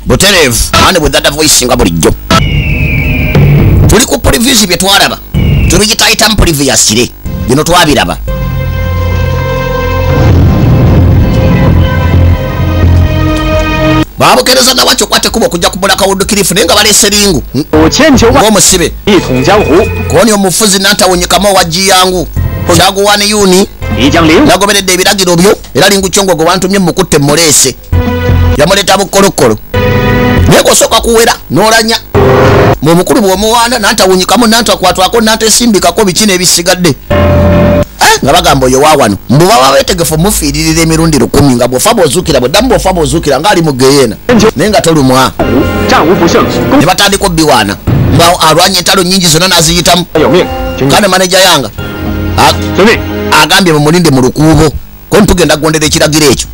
Butereevu ane bwe dada voice nga bulijjo. Tuli ku previews bye twalaba. Tubiyitayitamu previously. Bino twabiraba. Babukereza nawacho kwate kubo kujja kubula kawudu kirifu naye nga baleese ringu ng'omusibe koni omufuzi nantawunyikamu owajji yangu kyaguwani yuni nagoberedde ebiragiro byo era lingu kyongo gwe wantumye mukutte muleese yamuleeta bukolokolo naye gosooka kuwera n'olanya mumukulu bw'omuwaana nantawunyikamu nantakwatwako nantesimbikako biki n'ebisigadde nga bagamba oyo waawano mbu baba beetegefu mufiiririra emirundi 10 nga bw'ofa bw'ozuukira bw'oddamu bw'ofa bw'ozuukira ng'ali mu geyeena naye nga tolumwa ne batandika obbiwaana nga alwanya entalo nnyingi zonna n'aziyitamu kane maneja yanga agambye mumulinde mu lukuubo ko ntugenda kugondera ekiragiro ekyo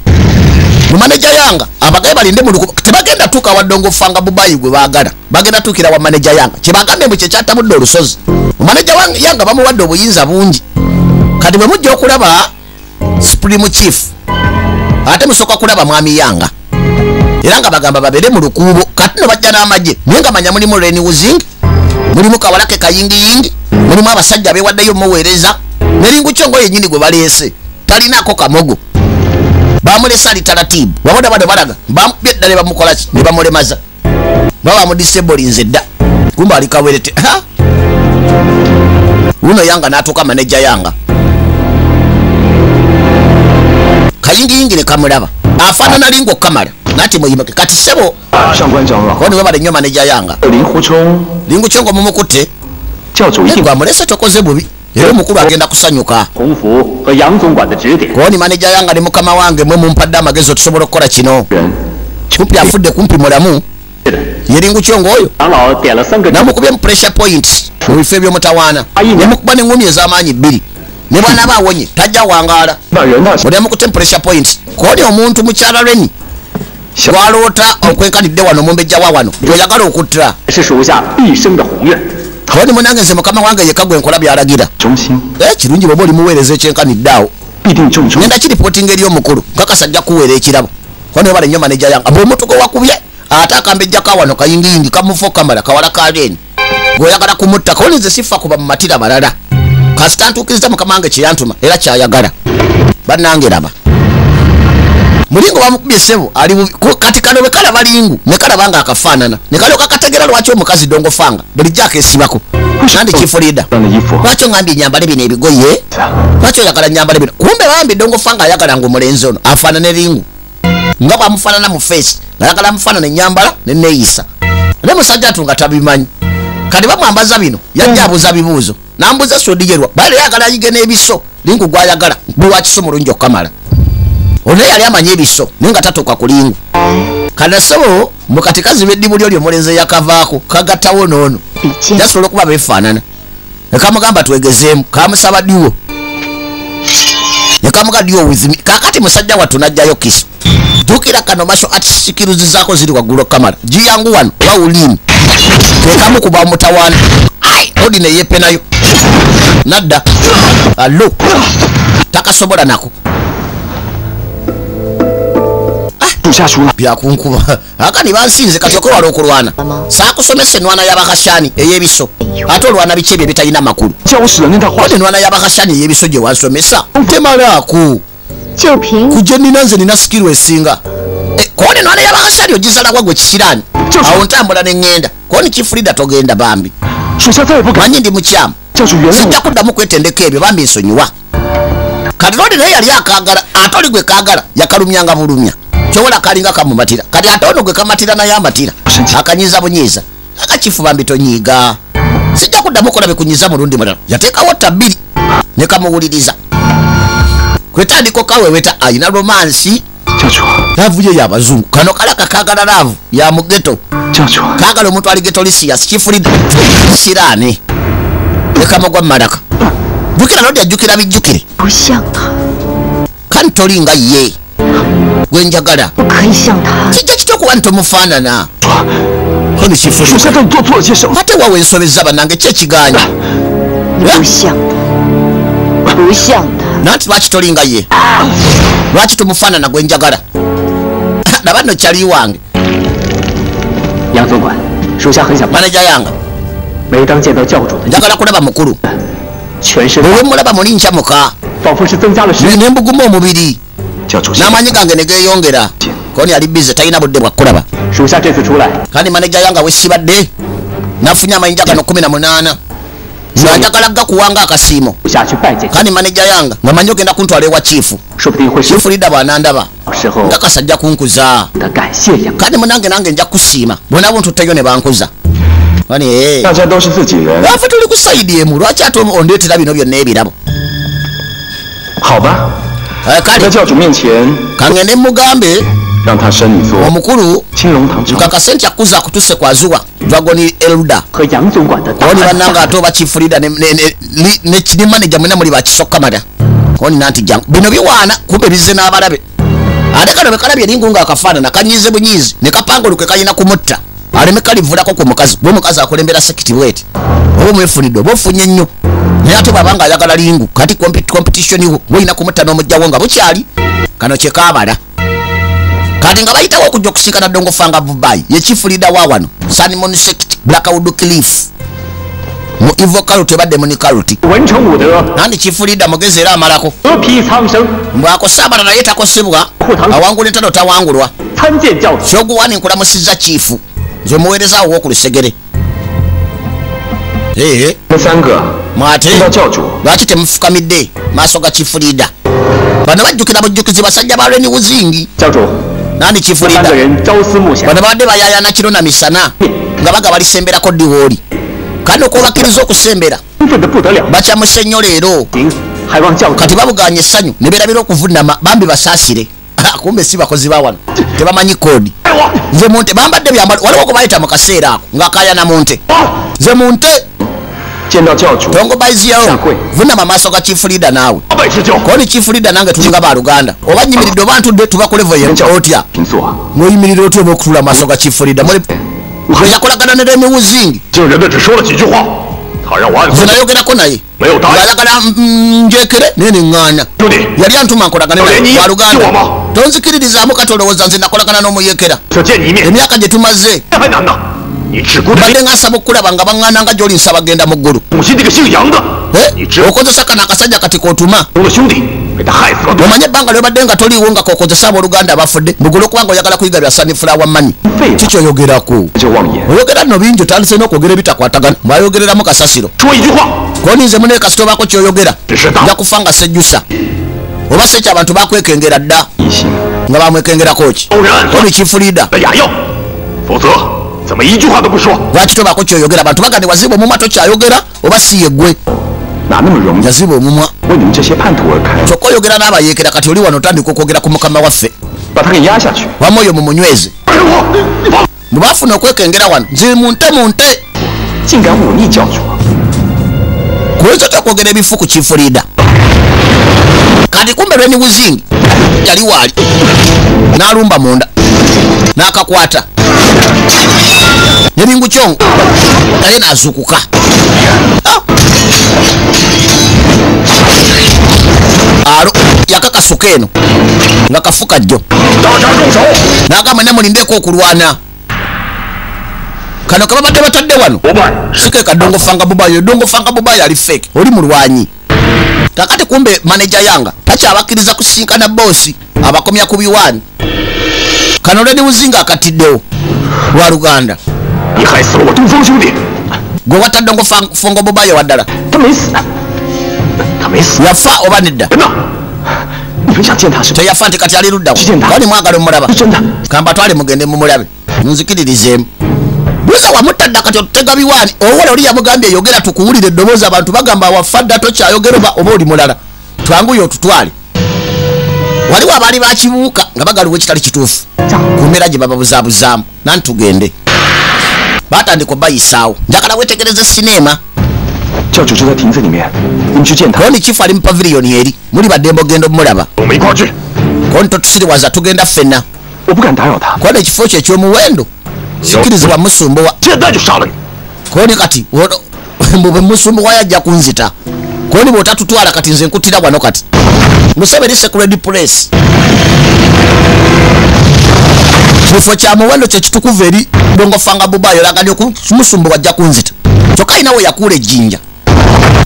mu maneja yanga abagaye balinde mu lukuubo tebagenda tuuka wa Dongo Fanga Bubayi gwe baagala bagenda tuukira wa maneja yanga kyebagambye mbu kye kyatabudde olusozi mu maneja yanga bamuwadde obuyinza bungi. Kati bwe mujja okulaba Supreme Chief ate musooka kulaba mwami yanga era nga bagamba babeere mu lukuubo kati no bajja n'amagye naye nga manya mulimu Reni Wuzing mulimu kawala ke kayingiyingi mulimu abasajja abeewaddeyo muweereza ne Lingu Kyongo yennyini gwe baleese talinaako kamogo bamulese ali taratibu wabona bano balaga bamukubye ddala ne bamukola ki ne bamulemaza baba bamudisebolinze dda kumbe ali kawerete wuno yanga n'atuuka maneja yanga kayingiyingi ne kamulaba afaanana Lingu okukamala nati muyimake kati ssebo koni webale nnyo maneja yanga Lingu Kyongo mumukutte gwamulese tokoze bubi era omukulu agenda kusanyuka koni maneja yanga ne mukama wange mwe mumpadde amagezi otusobola okukola kino kumpi afudde kumpi mulamu ye Lingu Kyongo oyo namukubye mu pressure points mu bifo eby'omutawaana nemukuba n'engumi ez'amaanyi 2 ne bw'anaaba awonye tajja wangaala oli amukutte mu pressure points koni omuntu mukyala Reni gwaloota okwenkanidde wano omumbejja wa wano gweoyagala okutta koni munange nze mukama wange yekka gwe nkola by'alagira kirungi bw'oba oli muweereza ekyenkanidde awo ngenda kiripootinga eri omukulu nkakasa ajja kuweera ekirabo koni webale nnyo maneja yange bw'omuntu gwe wakubye ate akambejja ka wano kayingiyingi kamufa okamala kawala ka Reni gweoyagala kumutta koni nze sifa kuba mu matira malala kasita ntuukiriza mukama wange kye yantuma era kyayagala bannange raba mulingo bamukubye ssebo ali kati kano bwe kalaba Lingu ne kalaba nga akafaanana ne kalyoka kategeera lwaki omukazi Dongo Fanga bulijjo akeesibako nandi Chief Leader lwaki oŋŋambye nyambale bino ebigoye lwaki oyagala nyambale bino kumbe bambi Dongo Fanga ayagala nga omulenzi ono afaanane Lingu nga bwamufaanana mu feesi ayagala amufaanana ennyambala ne neeyisa naye musajja atu nga tabimanyi kati bamwambaza bino yajja abuuza bibuuzo nambuuza sodigerwa bale ayagala ayige n'ebiso Lingu gwayagala bwe wakiso mulungi okukamala ono yali amanyi ebiso naye nga tatuuka ku Lingu kanasobo mukatikazi b'eddibu lyoli omulenzi eyakavaako kagattawo n'ono jasobola okuba beefaanana nekamugamba twegezeemu kamusaba diwo nekamuga diwo with me kakati musajja wattu n'ajjayo kiso jjukira kano masho ati zaako ziri waggulu okukamala giyangu wano oba ulimu kekamukuba mutawaana ai odi neyeepenayo nadda alo takasobola nako byakunkuba akani bansinze kati okwewala okulwana saakusomesa enwana y'abakashani ey'ebiso ate olwana biki ebyo ebitalina makulu ate enwana y'abakashani ey'ebiso gye wansomesa temalaako kujje nina nze nina sikiru esinga koni enwana y'abakashani ogizalawa gwe kikiraani awo ntambula ne ŋŋenda koni Kifulida togenda bambi manyi ndi mukyamu sijja kuddamu kwetendeka ebyo bambi nsonyiwa kati lodi naye yali akaagala ate oli gwe kaagala yakalumyanga bulumya kyobola kalinga kamumatira kati ate ono gwe kamatira naye amatira akanyiza bunyiza akakifu bambi tonyiiga sijja kuddamu kola bikunyiza mulundi mulala yateekawo tta 2 ne kamuwuliriza kwetandika okaweweta ayina romansi laavu ye y'abazungu kano kalaka kaagala laavu ya mu geto kaagala omuntu ali getolisias Kifulida siraane ne kamugwa mu malaka jjukira lodi ajjukira bijjukire kani tolinga ye gwe njagala kijja kitya okuba nti tomufaanana ate wawe ensobezza bannange ki ekiganya nanti lwaki tolinga ye lwaki tomufaanana gwe njagala laba nno kyali wange Maneja yanga njagala kulaba mukulu. Bwe mulaba muli nchamuka nembuguma omubiri n'amaanyi gange ne geeyongera. Koni ali bize talina budde bwa kulaba. Kandi maneja yanga wesibadde nafunye amayinja gano 18 njagala gakuwanga akasiimo. Kandi maneja yanga nga manyi ogenda kuntwala ewa chifu. Chifu leader bw'anandaba nkakasa kunkuza. Kandi munange nange nja kusiima bonna buntuteyo ne bankuza. Afe tuli ku sayidi emu, lwaki ate ondeetera bino byonna ebirabo? Kale kangende mugambe omukulu nkakase nti akuza akutuse kwazuwa Dragon Elder. Koni bannange ate oba chief leader ne manager mwena muli bakisokamala. Koni nanti jangu bino biwaana kumbe bizze n'abalabe. Ate kano bekalabye eringu nga akafaanana kanyiize bunyiizi ne kapanga olukwe kalina kumutta. Aleme kalivulako ku mukazi, bwe mukazi akulembera sekiti bweti. Oba omwefunidde oba ofunye nnyo. Naye ate bw'abanga ayagala lingu kati competition wo olina kumutta n'omuggyawo nga bukyali. Kano kye kaabala. Kati nga bayitawo okujja okusinkana Dongfang Bubai ye chief leader wa wano Sunmoon Sect Blackwood Cliff mu Evil Cult ebadde mu Cult. Nandi chief leader mugezi era amalako mbw'akosa naye takosebwa awangula entalo tawangulwa. Shoguwani nkulamusizza chief nze omuweereza awo ku lusegere. Mwate lwaki temufukamidde maaso ga chief leader? Bano bajjukira bujjukizi basajja ba Leni Wuzingi. Nandi chief leader bano babadde bayaayana kiro na misana nga baga balisemberako ddiwooli. Kandi okwobakkiriza okusembera bakyamuse nnyo leero. Kati babuganye essanyu ne beerabira okuvunama bambi basaasire. Kumbe si bakozi ba wano tebamanyi koodi. Nze mu nte bambadde byambalo waliwo gwe bayita mu kaseera ako ng'akaayana mu nte. Nze mu nte Tongo baiziyo vunama maaso ga chief leader naawe. Koni chief leader nange tulinga baluganda. Oba nyimiridde oba ntudde tuba ku level ye otya. Muyimirira otya oba okutula maaso ga chief leader. Muli yakolagana ne Leni Wuzingi. Nze nayogerako naye ng'ayagala njekere naye ne ŋŋaana. Yali antuma nkolagane naye baluganda. Tonzikiririzaamu kati olowooza nze nakolagana n'omuyekera. Emyaka gye tumaze mbadde nga nsaba okulaba nga baŋŋaana nga gy'oli nsaba genda mu ggulu. Okozesa kano akasajja kati k'otuma. Omanye ebbanga ly'obadde nga toliiwo nga k'okozesa abooluganda abafudde mbugule okubanga oyagala kuyiga bya sunflower money. Kikyoyogerako? Oyogera nno bingi otandise n'okwogera ebitakwatagana mwayogereramu kasasiro. Koni nze munne kasita obaako ky'oyogera nja kufa nga sejjusa. Oba si ekyo abantu bakwekengera dda nga bamwekengerako ki? Koni chief leader lwaki tobaako kyoyogera? Abantu bagande waziba omumwa tokyayogera oba si yeggwe. Yaziba omumwa kyokka oyogera n'abayeekera kati oli wano otandika okwogera ku mukama waffe. Wamma oyo mumunyweze. Bwe baafuna okwekengera wano nze munte munte kuyinza otya okwogera ebifu ku chief leader? Kati kumbe Leni Wuzingi yali waali n'alumba munda n'akakwata nebingu kyongo naye n'azuukuka. Alo yakakasuka eno nga kafuka jjo n'agamba ne mulindeeko okulwana. Kano kababadde batadde wano si ke ka Dongfang Bubai. Dongfang Bubai ali fake, oli mulwanyi. Kakati kumbe maneja yanga takyabakkiriza kusinkana boosi abakomya ku biwaani. Kano Leni Wuzingi akatiddewo lwa Luganda. Gwe watta Dongfang Bubai waddala yafa oba nedda? Teyafa nti kati ali luddawo. Kani mwagala omulaba kambatwale mugende mumulabe munzikiririzeemu. Buza wamutta dda kati otutega biwaani. Owola oli yamugambye yogera tukuwulire eddoboozi abantu bagamba wafa dda tokyayogera oba oli mulala. Twanguye otutwale. Waliwo abaali bakibuuka nga bagaluwa ekitali kituufu ku mbeera gye bababuzaabuzaamu. Nanti tugende. Batandika obayisaawo. Njagala weetegereze sineema. Koni chifu ali mu pavilion eri muli baddembe ogenda omulaba. Koni totusiriwaza tugenda ffenna. Koni ekifo kye eky'omuwendo sikirizibwa musumbuwa. Koni kati bwe musumbuwa yajja kunzita. Koni bw'otatutwala kati nze nkuttira wano kati. Museveni secret place. Kifo kya muwendo kye kitukuvu eri Dongfang Bubayo lagani okumusumba wajja kunzita. Kyokka alina we yakuula ejjinja.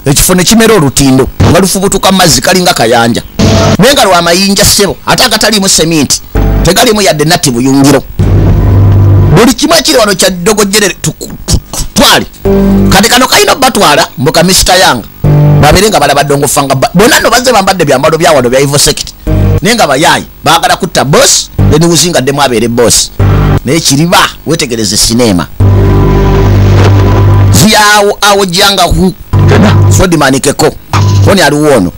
Ekifo ne kimera olutindo nga lufubutuka mazzi kalinga kayanja. Naye nga lwa mayinja ssebo ate agataliimu seminti tegaliimu yadde natti buyungiro. Buli kimu ekiri wano kya ddogojjere twale. Kati kano kalina batwala mbuka Mr. Yang babeere nga balaba Dongfang bonna nno bazze bambadde byambalo bya wano bya Evil Sect. Naye nga bayaayi baagala kutta boss then Wuzinga addemu abeere boss. Naye kiriba weetegereze sinema. Ziyawo awo jyangahu Sodimanikeko oni aliwo ono.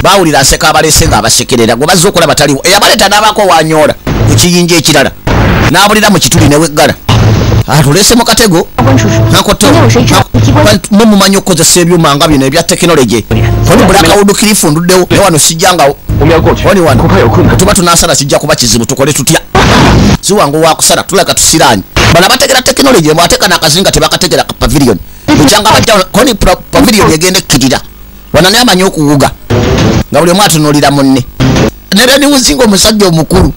Bawulira nseka abalese nga abasekerera gwe bazze okulaba taliwo. Eyabaleeta n'abaako wanyoola ku kiyinja ekirala n'abulira mu kituli ne weggala. Atulese mu katego mwe mumanyi okukozesa ebyuma nga bino ebya tekinologi. Oni Blackwood Cliff nduddewo ne wano sijjangawo. Oni wano tuba tunaasala kijja kuba kizibu tukole tutya. Si wangu wakusala tulaka tusiraanye. Bano abategera tekinologi mwateeka n'akazinga tebakategera ka pavilion. Bukyanga bajja koni pavilion egenda ekkirira. Wano naye amanyi okuwuga nga buli omu atunuulira munne. Nera ni Wuzinga omusajja omukulu.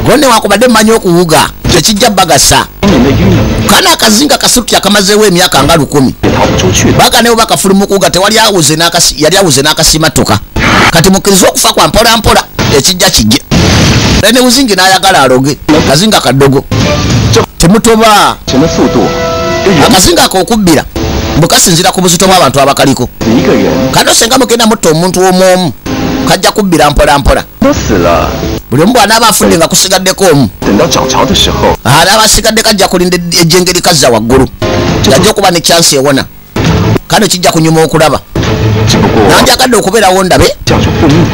Gone wakubadde mmanyi okuwuga tekijja bagasa. Kana akazinga kasuti akamazeewo emyaka nga 1000. Baga ne bakafuluma okuwuga tewali awuze n'akasi yali awuze n'akasimatuka. Kati mukkirize okufa kwa mpola mpola ekijja kijje. Lene Wuzinga n'ayagala aloge kazinga kadogo. Temutoba. Akazinga ak'okubbira mbukasinzira ku buzito bw'abantu abakaliko. Kano senga mugenda mutta omuntu omu kajja kubbira mpola mpola. Buli omu bw'anaaba afudde nga kusigaddeko omu. Anaaba asigadde kajja kulinda ejjenge likazza waggulu. Yajja okuba ne chance ewona. Kano kijja kunyuma okulaba. Nandyagadde okubeerawo ndabe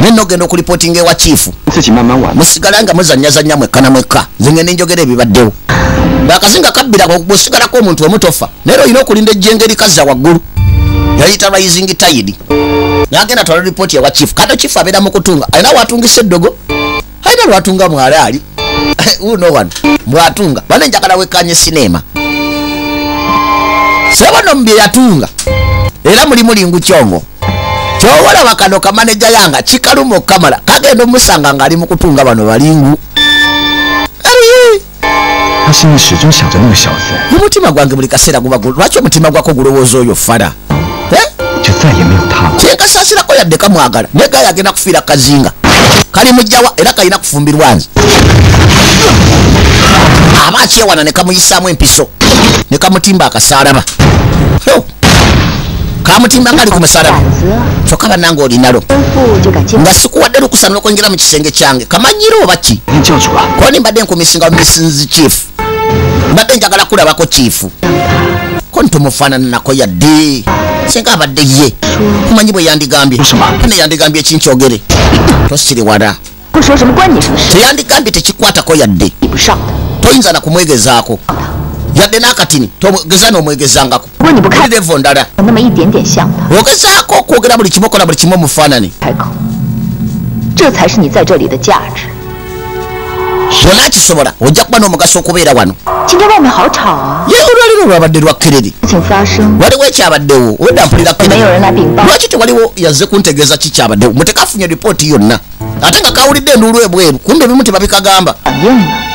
naye nogenda okulipootinga ewa chiifu. Musigala nga muzannyazannya mwekka na mwekka. Nze ngende njogera ebibaddewo. Bakazinga kabbira bw'osigalako omuntu omu tofa. Naye olina okulinda ejjenge likazza waggulu. Yayita rising tide. N'agenda twala ripooti ewa chief. Kano chief abeera mu kutunga. Alina watungisa eddogo. Alina lwatunga mwala ali. Uno wano bw'atunga. Bano njagala wekkaanye sinema. Sebo nno mu bye yatunga. Era mulimu lingu kyongo. Ky'owolaba kano kamaneja yanga kikaluma okukamala. Kagenda omusanga ng'ali mu kutunga bano balingu. Omutima gwange buli kaseera guba lwaki omutima gwako gulowooza oyo fala? Kyenkasaasirako yadde kamwagala naye gayo agenda kufiira kazinga. Kali mujjawa era kalina kufumbirwa nze. Aba akyewana ne kamuyisaamu empiso ne kamutimba akasaalaba. Kamutimba ngali ku musalaba. Kyokka bannange olinalo. Nga sikuwadde lukusa n'okwingira mu kisenge kyange. Kamanyiro oba ki? Koni mbadde nkumisinga misinzi chief. Mbadde njagala kulabako chief. Ko ntomufaananako yadde. Singa abadde ye. Kumanyi bwe yandigambye. Kane yandigambye ekinkyogere. Tosiriwala. Teyandigambye tekikwatako yadde. Toyinza na kumwegezaako. Yadde n'akatini togeza n'omwegezangako. Level ndala. Ogezaako okwogera buli kimu okola buli kimu omufaanane. Bw'ona kisobola ojja kuba n'omugaso okubeera wano. Ye olwaleero lwabadde lwa kereri. Waliwo ekyabaddewo obwedda mpulira kereri. Lwaki tewaliwo yazze kuntegeeza ki kyabaddewo? Mutekafunye ripooti yonna. Ate nga kawulidde enduulu ebweru kumbe ebimu tebabikagamba.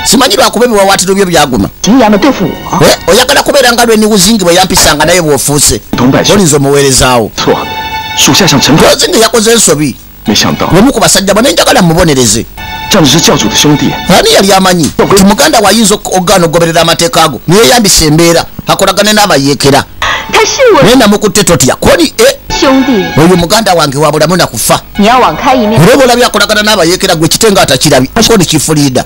Simanyi lwakuba ebiwawaatiro byo byaguma. Oyagala kubeera nga lwe Wuzinga bwe yampisanga naye bw'ofuuse. Olinza omuweerezaawo. Wuzinga yakoze ensobi. Omu ku basajja bano njagala mubonereze. Ani yali amanyi nti muganda wayinza okugaana okugoberera amateeka ago neyeyambisa embeera akolagane n'abayeekera. Naye namukutte totya koni oyo muganda wange wa bulamu na kufa. Olwoba olabye akolagana n'abayeekera gwe kite nga atakirabye koni kifuliida.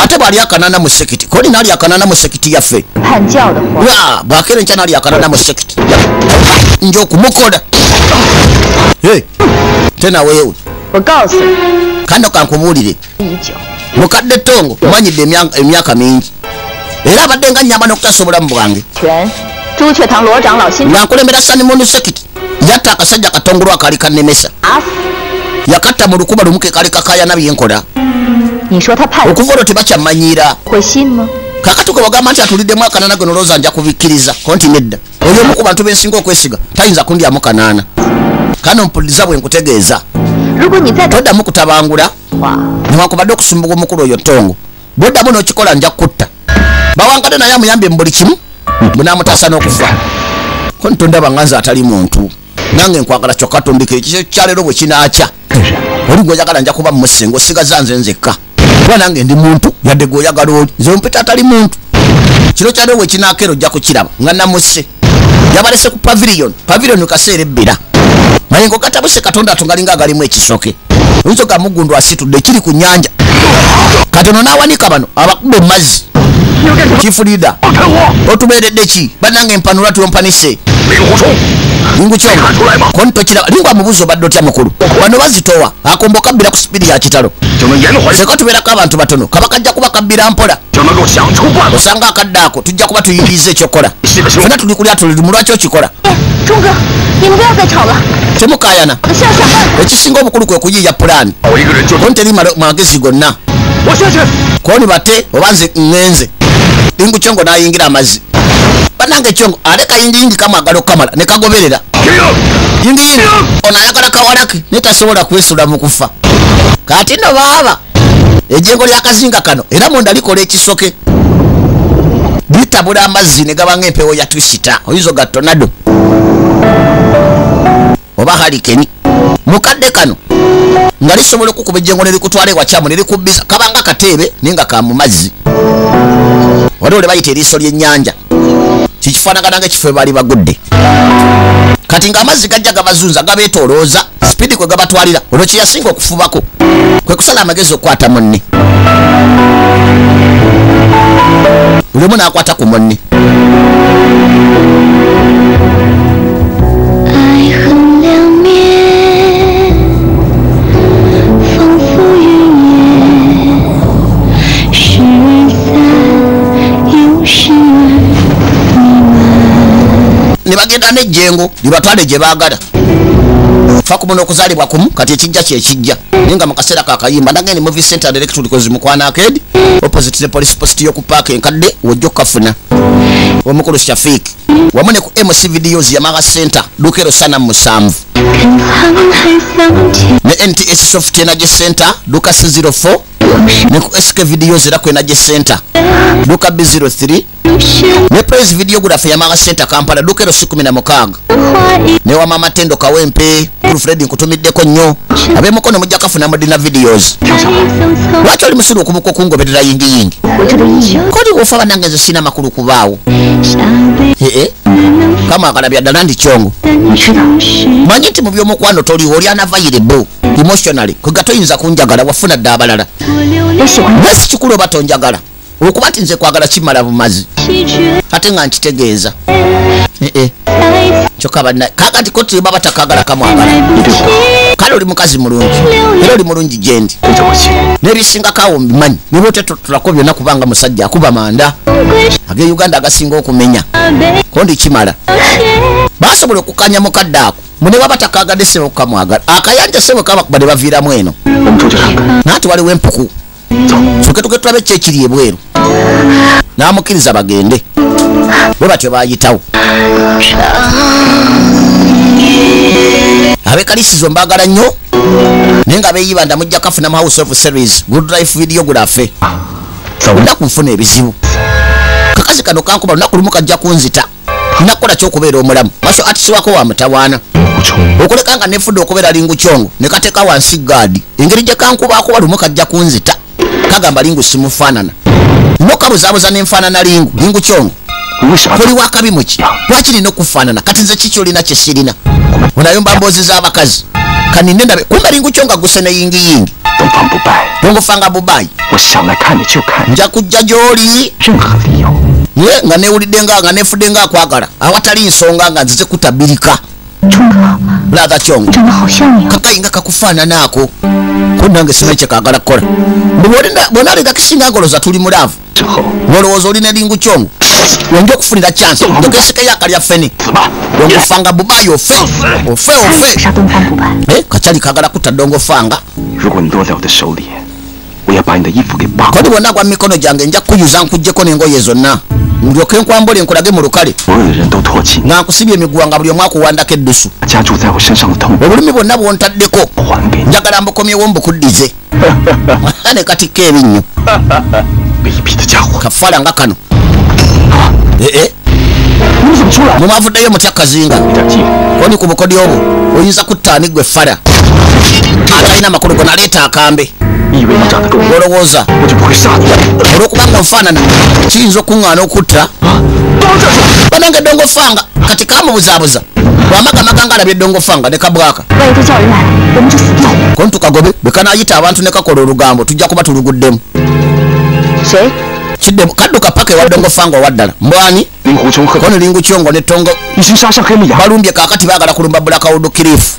Ate bw'ali akanana mu sekiti koni n'ali akanana mu sekiti yaffe. Bw'akeera enkya n'ali akanana mu sekiti nja okumukola. Tena weewe. Kano kankubuulire. Mukadde Tongo omanyidde emyaka mingi. Era abadde nga nnyamba n'okutaasa obulamu bwange. Nga nkulembera Sanimonu Sekiti yatta akasajja katongolwa akaali kannemesa. Yakatta mu lukuba lumu ke kaali kakaayana bye nkola. Okuva olwo tebakyamanyiira. Kaakati gwe bagamba nti atuliddemu akanana gwe nolowooza nja kubikkiriza ko nti nedda. Oyo omu ku bantu be nsinga okwesiga tayinza kundyamu kanaana. Kano mpuliriza bwe nkutegeeza. Toddamu kutabangula. Newankubadde okusumbuka omukulu oyo Tongo, bwoddamu n'okikola nja kutta. Bawankadde naye amuyambye mu buli kimu, bunamutaasa n'okufa. Ko ntondaba nga nze atali muntu, nange nkwagala kyokka tondika ekikyo kyaleero bwe kinaakya. Oli gw'oyagala nja kuba mmusse ng'osigaza nze nzekka, kuba nange ndi muntu yadde gw'oyagala oli, nze ompita atali muntu. Kiro kyaleero bwe kinaakera ojja kukiraba nga namusse. Yabalese ku pavilion, pavilion kaseera ebbira. Mayengo gatabuse Katonda atungalinga agalimu ekisoke. Oyinza ogamugundu asitudde kiri ku nnyanja. Katono n'awanika bano abakuba mazzi. Chief leader, otubeeredde ki? Bannange empanula tuyompanise. Lingu Kyongo, konto kiraba. Lingu amubuuza obadde otya mukulu? Bano bazitowa, akombo kabbira ku sipiidi ya kitalo. Seka tubeerako abantu batono, kaba kajja kuba kabbira mpola. Osanga akadde ako tujja kuba tuyingiza ekyokola. Ffenna tuli kulya tuli lumu, lwaki okikola? Temukaayana. Ekisinga obukulu kwe kuyiiya pulaani. Koni teri magezi gonna. Koni bate oba nze ŋŋenze. Lingu Kyongo n'ayingira amazzi. Bannange Kyongo ale kayingiyingi kamwagala okukamala ne kagoberera. Yingiyingi ono ayagala kawalake naye tasobola kwesula mu kufa. Kati nno baaba ejjengo ly'akazinga kano era munda likola ekisoke. Litabula amazzi ne gaba ng'empewo ya twisita, oyinza oga tornado oba hurricane. Mukadde kano nga lisobola okukuba ejjengo ne likutwala ewakyamu ne likubbiza, kabanga kateebe naye nga ka mu mazzi. Waliwo lye bayita eriiso ly'ennyanja, kikifaanagana ng'ekifo we baali bagudde. Kati ng'amazzi gajja gabazunza gabeetoolooza, sipiidi kwe gabatwalira. Olwo kye yasinga okufubako kwe kusala amagezi okukwata munne. Buli omu n'akwata ku munne. Ne bagenda n'ejjengo libatwale gye baagala. Fa kumu n'okuzaalibwa kumu, kati ekijja kyekijja. Naye nga mu kaseera kakayimba nagende Movie Center Electricals Mukwana Arcade, opposite the police post y'oku paaka enkadde wojja okukafuna. Omukulu Shafiq wamu ne ku MC Videos Yamaha Center Lukero sana 7 ne NTS Soft Energy Center Duka C04 ne ku SK Videos era ku Energy Center Duka B03 ne Praise Videography Yamaha Center Kampala Lukero 16 ne wa Mama Tendo Kawempe Kulu Fred nkutumiddeko nnyo ab'emukono mujja kafuna Modina Videos. Lwaki oli musiru okubuka okungoberera yingiyingi? Koli wofa bannange nze sirina makulu kubaawo. Kama akalabya ddala ndi Kyongo. Manyi nti mu by'omukwano toliwo, oli unavailable emotionally, kwega toyinza kunjagala, wafuna dda abalala. Naye si kikulu oba tonjagala, okuba nti nze kwagala kimala bumazi ate nga nkitegeeza. Kyokka banna kaakati ko teba batakagala kamwagala. Kale oli mukazi mulungi era oli mulungi gyendi, n'ebisingako awo mbimanyi, ne bw'otetulako byonna kubanga musajja akuba manda ag'e Uganda agasinga okumenya. Kondi kimala basobola okukanya mukadde ako mune baba takagadde ssebo kamwagala akayanja ssebo kabakuba ne baviiramu eno. Nanti waliwo empuku soke tuge tulabe ki ekiri ebweru. N'amukkiriza bagende, bwe batyo baayitawo. Abekalisizo mbaagala nnyo naye nga beeyibanda mujja kafuna mu House of Series Good Life Videography. Lunaku nfuna ebizibu, kakazi kano kankuba lunaku lumu kajja kunzita. Nakola ky'okubeera omulamu maso artist wako wa mutawaana okuleka nga nefudde okubeera Lingu Kyongo ne kateeka wansi gaadi engeri gye kankubaako lumu kajja kunzita. Kagamba Lingu simufaanana, nokabuzaabuza n'enfaanana Lingu. Lingu Kyongo toli wakabi muki? Lwaki nina okufaanana? Kati nze kiki olina kye sirina? Onayomba mboozi z'abakazi kaninde ndabe. Kumbe Lingu Kyongo aguse ne yingiyingi. Dongfang Bubai nja kujja gy'oli nga newulidde nga nefudde nga akwagala awatali nsonga nga nzize kutabirika. Brother Kyongo kakayi nga kakufaanana ako ko nange simanyi kye kaagala kukola. Bw'onaaleka kisinga ngolooza tuli mu laavu, ng'olowooza oli ne Lingu Kyongo wonja okufunira chance ndokesikeyo akalya ffene. Dongfang Bubai ofe ofe ofe. Kakyali kaagala kutta Dongfang. Kodi bwonna gwa mikono gyange nja kukuyuza nkuggyeko n'engoye zonna. Ndyoke nkwambole nkulage mu lukale. Nga nkusibye emiguwa nga buli omu akuwandako eddusu. Obulumi bwonna bwontaddeko njagala mbukomyewo mbukuddize. Ne katikka ebinnyo. Kafaala nga kano. Mumavuddeyo mutya kazinga. Koni ku bukodyo obwo oyinza kutta ani gwe fala. Atalina makulu go naleeta akambe. Olowooza olwokubanga nfaanana kiyinza okuŋŋaana okutta. Banange Dongo Fanga kati kamubuzaabuza bw'amagamaga nga alabye Dongo Fanga ne kabwaka. Koni tukagobe bwe kanaayita abantu ne kakola olugambo tujja kuba tuluguddemu. Kiddemu kadduka paka ewa Dongo Fanga owaddala. Mbwani? Kono Lingu Kyongo ne Tongo balumbye kaakati baagala kulumba Blackwood Cliff.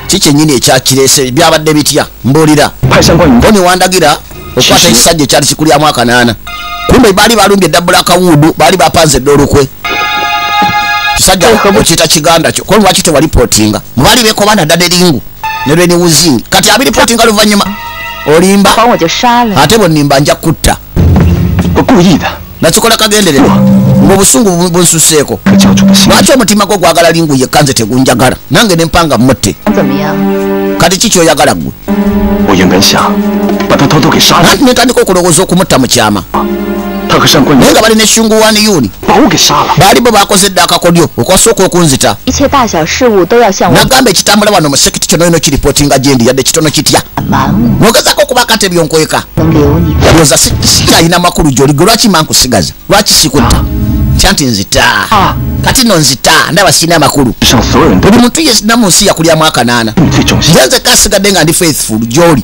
Ki kyennyini ekyakireese byabadde bitya mbuulira. Koni wandagira okwata ekisajja ekyali kikulyamu akanaana. Kumbe baali balumbye dda Blackwood, baali bapanze dda olukwe. Kisajja okiyita Kiganda kyo. Koni lwaki tewalipootinga? Mubaali beekobaana dda ne Lingu ne Lweni Wuzingi. Kati abiripootinga luvannyuma olimba ate bwonnimba nja kutta. Nakikola kagendererwa ng'obusungu bunsuseeko. Lwaki omutima gwo gwagala Lingu yekka nze tegunjagala? Nange ne mpanga mutte. Kati ki ky'oyagala ggwe? Anti netandika okulowooza okumutta mu kyama. Naye nga balina Shungu Wani Yuni baali bo bakoze dda akakodyo okwasooka okunzita. Nagamba ekitambula wano mu sekiti kyonna yino kiripootinga gye ndi yadde kitono kitya. Nogezako okuba kate byonkweka. Ndowooza sikyalina makulu gy'oli gwe lwaki mankusigaza? Lwaki sikutta? Kyanti nzita. Kati nno nzita ndaba sirina makulu. Buli muntu yenna mu nsi yakulyamu akanaana. Nze nzekka nsigadde nga ndi faithful gy'oli.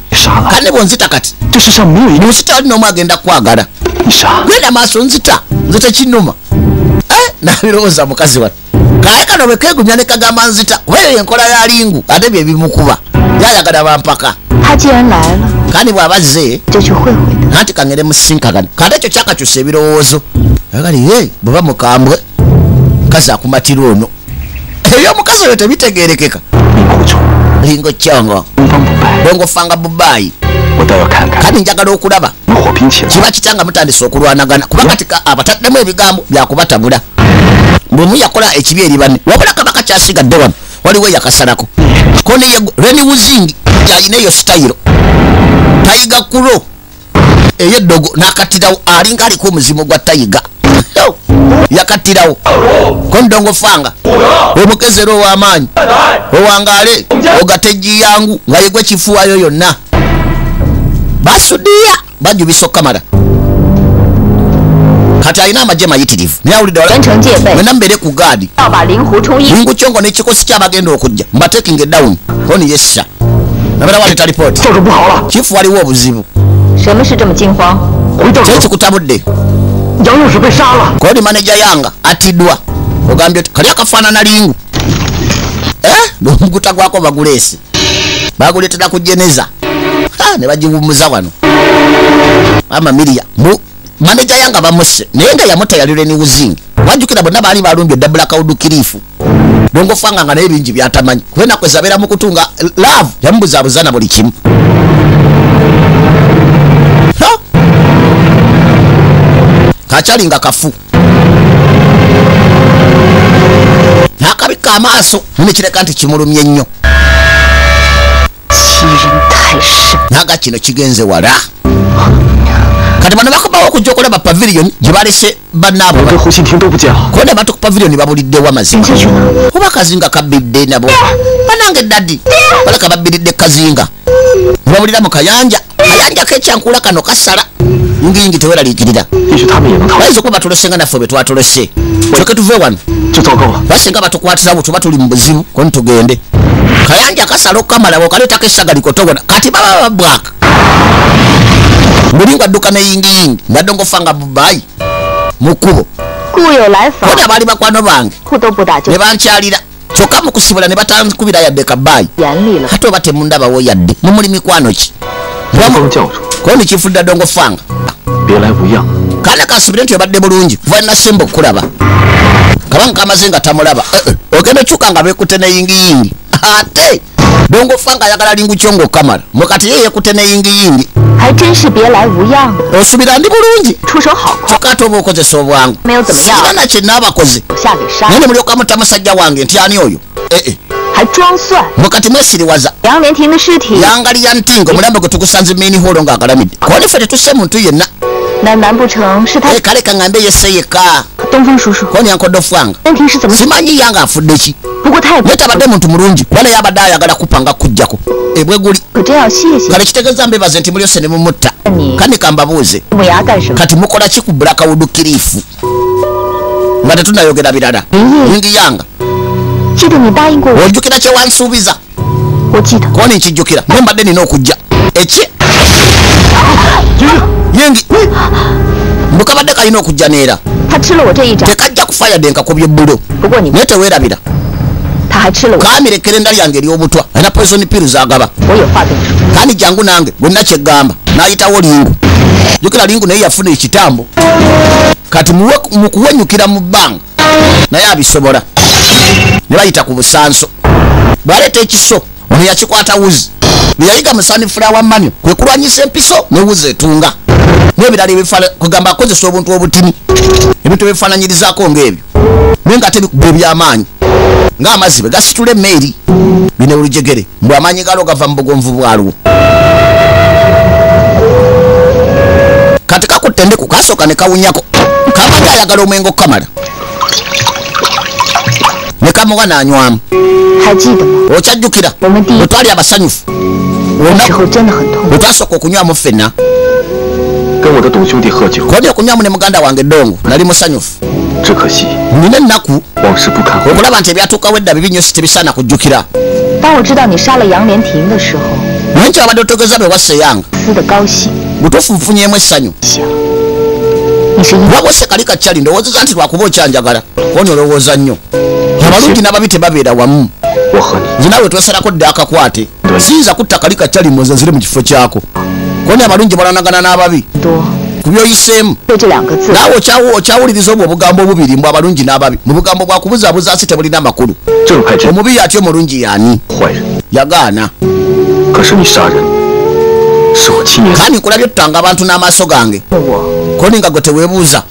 Kale ne bw'onzita kati mu nsi tewali n'omu agenda kukwagala. Genda maaso nzita nze tekinnuma. Nabirowooza mukazi wattu. Kaye kano bwe keegumya ne kagamba nzita kuba eyo enkola ya Lingu ate bye bimukuba. Yayagala bampaka. Kandi bw'aba azze anti kangere musinkagana. Kati ekyo kyakakyusa ebirowoozo. Agali ye bw'oba mukambwe mukazi akumatira ono. Ebyomukazi oyo tebitegeerekeka. Lingu Kyongo Dongo Fanga Bubayi. Kandi njagala okulaba kiba kitya nga mutandise okulwanagana kuba kati abataddemu ebigambo byakubatabula. Bwemu yakola ekibi eri banne wabula kabaka kyasigadde wano waliwo eyakasalako. Koni ye Lweni Wuzingi yalina eyo sitayiro tayiga kulo ey'eddogo n'akattirawo alinga aliko omuzimu gwa tayiga yakattirawo. Koni Dongo Fanga omugezi era ow'amaanyi owangaale ogatejjiyangu nga yegwe kifuwayo yonna. Basudiya bajubisa okukamala. Kati alina amagye mayitirivu naye awulidde wala mbeere ku gaadi. Lingu Kyongo n'ekikosi ky'abagenda okujja mbatekinga down. Koni yessa nabeera waleeta lipooti. Kifu waliwo obuzibu. Kyekikutabudde. Koni maneja yanga atiddwa. Ogambye oti kali akafaanana Lingu. N'omuguta gwako baguleese. Baguleetera ku Jeneza. Ne bagiwummuza wano. Amamiria maneja yanga bamusse naye nga yamutta yali Lweni Wuzingi. Wajjukira bonna baali balumbye dda Blackwood Cliff. Dongo Fanga nga naye bingi by'atamanyi. Kuba ennaku ezabeera mu kutunga love yamubuzaabuza na buli kimu. Kakyali nga kafu. N'akabikka amaaso ne kireka nti kimulumye nnyo. Naga kino kigenze wala. Kati bano bakomawo okujja okulaba pavilion gye balese bannaabwe. Kona abantu ku pavilion babuliddewo amazima. Oba kazinga kabbidde nabo. Banange daddy baleka babbiridde kazinga. Ne babulira mu kayanja. Kayanja k'ekyankula kano kasala. Yingi teweraliikirira. Bayinza okuba batulose nga naffe bwe twatulose. Kyoke tuve wano. Basinga batukwatirawo tuba tuli mu buzibu koni tugende. Kayanja kasala okukamala bw'okaleetako essaga likotogona. Kati baba babwaka. Mulingo adduka ne yingiyingi nga Dongo Fanga Bubayi mu kkubo. Kona baali bakwano bange ne bankyalira kyokka mu kusibula ne batankubira yadde kabaayi. Ate oba temundabawo yadde mumuli mikwano ki? Koni kifudde Dongo Fanga. Kana kasubire nti obadde bulungi kuva nasemba okukulaba. Kabanga kamaze nga tamulaba. Ogenda okyuka nga beekutte ne yingiyingi. Ate Dongo Fanga ayagala Lingu Kyongo okukamala. Mukati ye yeekutte ne yingiyingi. Osubira ndi bulungi. Kyokka ate oba okozesa obwangu. Sirina kye naabakoze. Naye ne mulyoka mutta musajja wange nti ani oyo? Mukati mwesiriwaza. Yangali ya ntingo omulambo gwe tugusanze main hall ng'agalamidde. Koni ffe tetusse muntu yenna. Kale kaŋŋambe yesse yekka. Koni yankodofwanga. Simanyi yange afudde ki. Naye tabadde muntu mulungi kuba naye abadde ayagala kupanga kujjako. Ebwe guli. Kale kitegeeza mbebaze nti mulyose ne mumutta. Kandi kambabuuze. Kati mukola ki ku Blackwood Cliff? Nga tetunnayogera birala. Yingi yanga. Ojjukira kye wansuubiza? Koni nkijjukira. Naye mbadde nina okujja. Eki? Yingi. Mbukabadde kalina okujja neera. Tekajja kufa yadde nkakubye bbulo. Naye teweerabira. Kamirekera enda lyange ery'obutwa. Alina poison pill z'agaba. Kandi jangu nange bwenna kyeggamba. N'ayitawo Lingu. Jjukira Lingu naye yafuna ekitambo. Kati mu kuwenyukira mu bbanga naye abisobola. Ne bayita ku busanso. Baleeta ekiso. Ono yakikwata wuzi. Bye yayiga mu sunflower manual kwe kulwanyisa empiso ne wuzi etunga. N'ebirala ebifaana kugamba akozesa obuntu obutini. Ebintu ebifaananyirizaako ng'ebyo. Naye nga ate bikuba eby'amaanyi. Ng'amazzi bwe gasitula emmeeri. Bino olujegere. Mbwe amaanyi gaalwo gava mu bugonvu bwalwo. Kati kakutte endeku kasooka ne kawunyako. Kabadde ayagala omwenge okukamala. Ne kamuwa n'anywamu. Okyajjukira bwe twali abasanyufu. Bwe twasooka okunywamu ffenna. Koni okunywamu ne muganda wange Dongo nali musanyufu. Nina ennaku okulaba nti ebyatuukawo edda bibi nnyo si tebisaana kujjukira. Naye nti abadde otegeeza bwe wasse Yanga. Butuufu nfunyeemu essanyu. Wabose kali kakyali ndowoozeza nti lwakuba okyanjagala. Koni olowooza nnyo. Abalungi n'ababi tebabeera wamu. Nze naawe twesalako dda akakwate. Siyinza kutta kali kakyali mwoza nzire mu kifo kyako. Koni abalungi balanagana n'ababi. Ku by'oyiseemu. Naawe okyawuliriza obwo obugambo obubiri mbw abalungi n'ababi. Mu bugambo bwa kubuzaabuza si tebulina amakulu. Omubi y'atya omulungi y'ani? Yagaana. Kandi nkulabye ottanga abantu n'amaaso gange. Koni nga gwe teweebuuza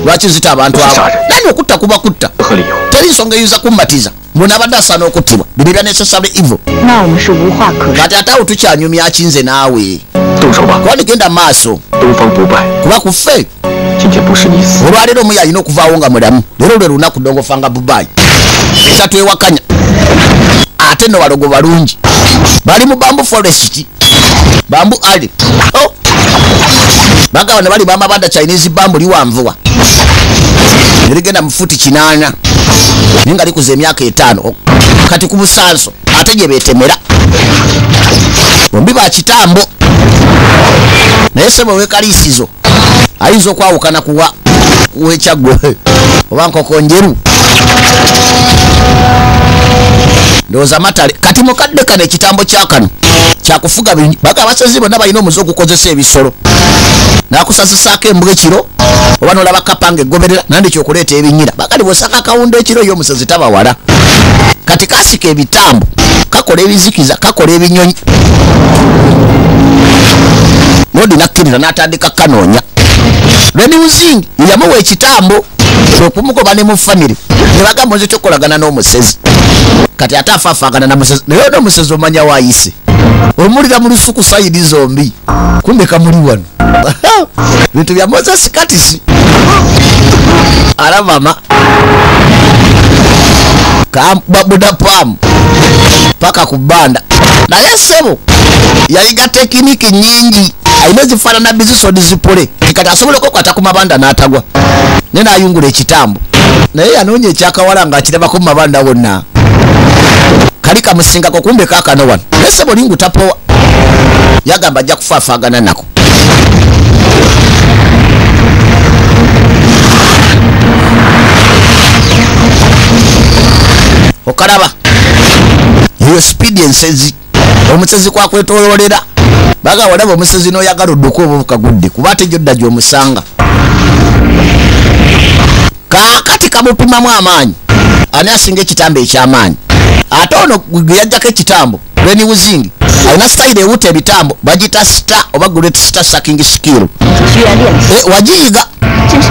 lwaki nzita abantu abo. Nani okutta kuba kutta. Teri nsonga eyinza kummatiza. Mbona abadde asaana okuttibwa. Bino ebya necessary evil. Kati ate awo tukyanyumya ki nze naawe. Koni genda mu maaso. Kuba ku ffe. Olwaleero omu yalina okuvaawo nga mulamu. Leero lwe lunaku Dongfang Bubai. Tatwewakanya. Ate nno balogo balungi. Bali mu bamboo forest. Bamboo alley. Oh. Bagaba ne bali bamabanda Chinese bamboo liwanvuwa. Nerigenda mu futi 8. Naye nga likuza emyaka 5. Kati ku busanso ate gye beetemera. Bombi ba kitambo. Naye ssebo weekaliisizo ayinza okwawukana kuwa w'Ekyaggwe oba nkoko njeru. Ndowooza matale. Kati mukadde kano ekitambo kya kano kyakufuga bingi. Baga abasezi bonna balina omuze ogukozesa ebisolo. N'akusazisaako embwa ekiro oba n'olaba kapa ng'egoberera nandiki okuleeta ebinyira. Bakali bw'osaka akawundo ekiro ye omusezi taba wala. Kati kasika ebitambo, kakola ebizikiza, kakola ebinyonyi. Lodi n'akkirira n'atandika kanoonya. Lweni Muzingi yamuwa ekitambo okumugoba ne mu famire. Ne bagamba nze tokolagana n'omusezi. Kati ate afaafaagana na musezi. Naye n'omusezi omanya waayise. Omulira mu lusuku sayidi zombi. Kumbe kamuli wano. Bintu bya Moses Katisi. Alamama. Kabuda pamu. Paka kubanda. Naye ssebo yayiga tekiniki nnyingi. Alina ezifaanana bizisodi zipole. Kati asobola okukwata ku mabanda n'atagwa. Naye n'ayungula ekitambo. Naye yanoonya ekyakawala ng'akirabako mu mabanda wonna. Kali kamusingako kumbe kaakano wano. Naye ssebo Lingu tapowa. Yagamba ajja kufaafaagana nako. Okalaba. Eyo speed ensezi. Omusezi kwakwetoololera. Baga walaba omusezi n'oyagala odduka oba bukagudde kuba ate gy'odda gy'omusanga. Kaakati kamupimamu amaanyi. Ani asinga ekitambo eky'amaanyi? Ate ono gwe yajjako ekitambo Lweni Wuzingi Alina sitayiro ewuta ebitambo bagiyita star oba great star sucking skill. Wagiyiga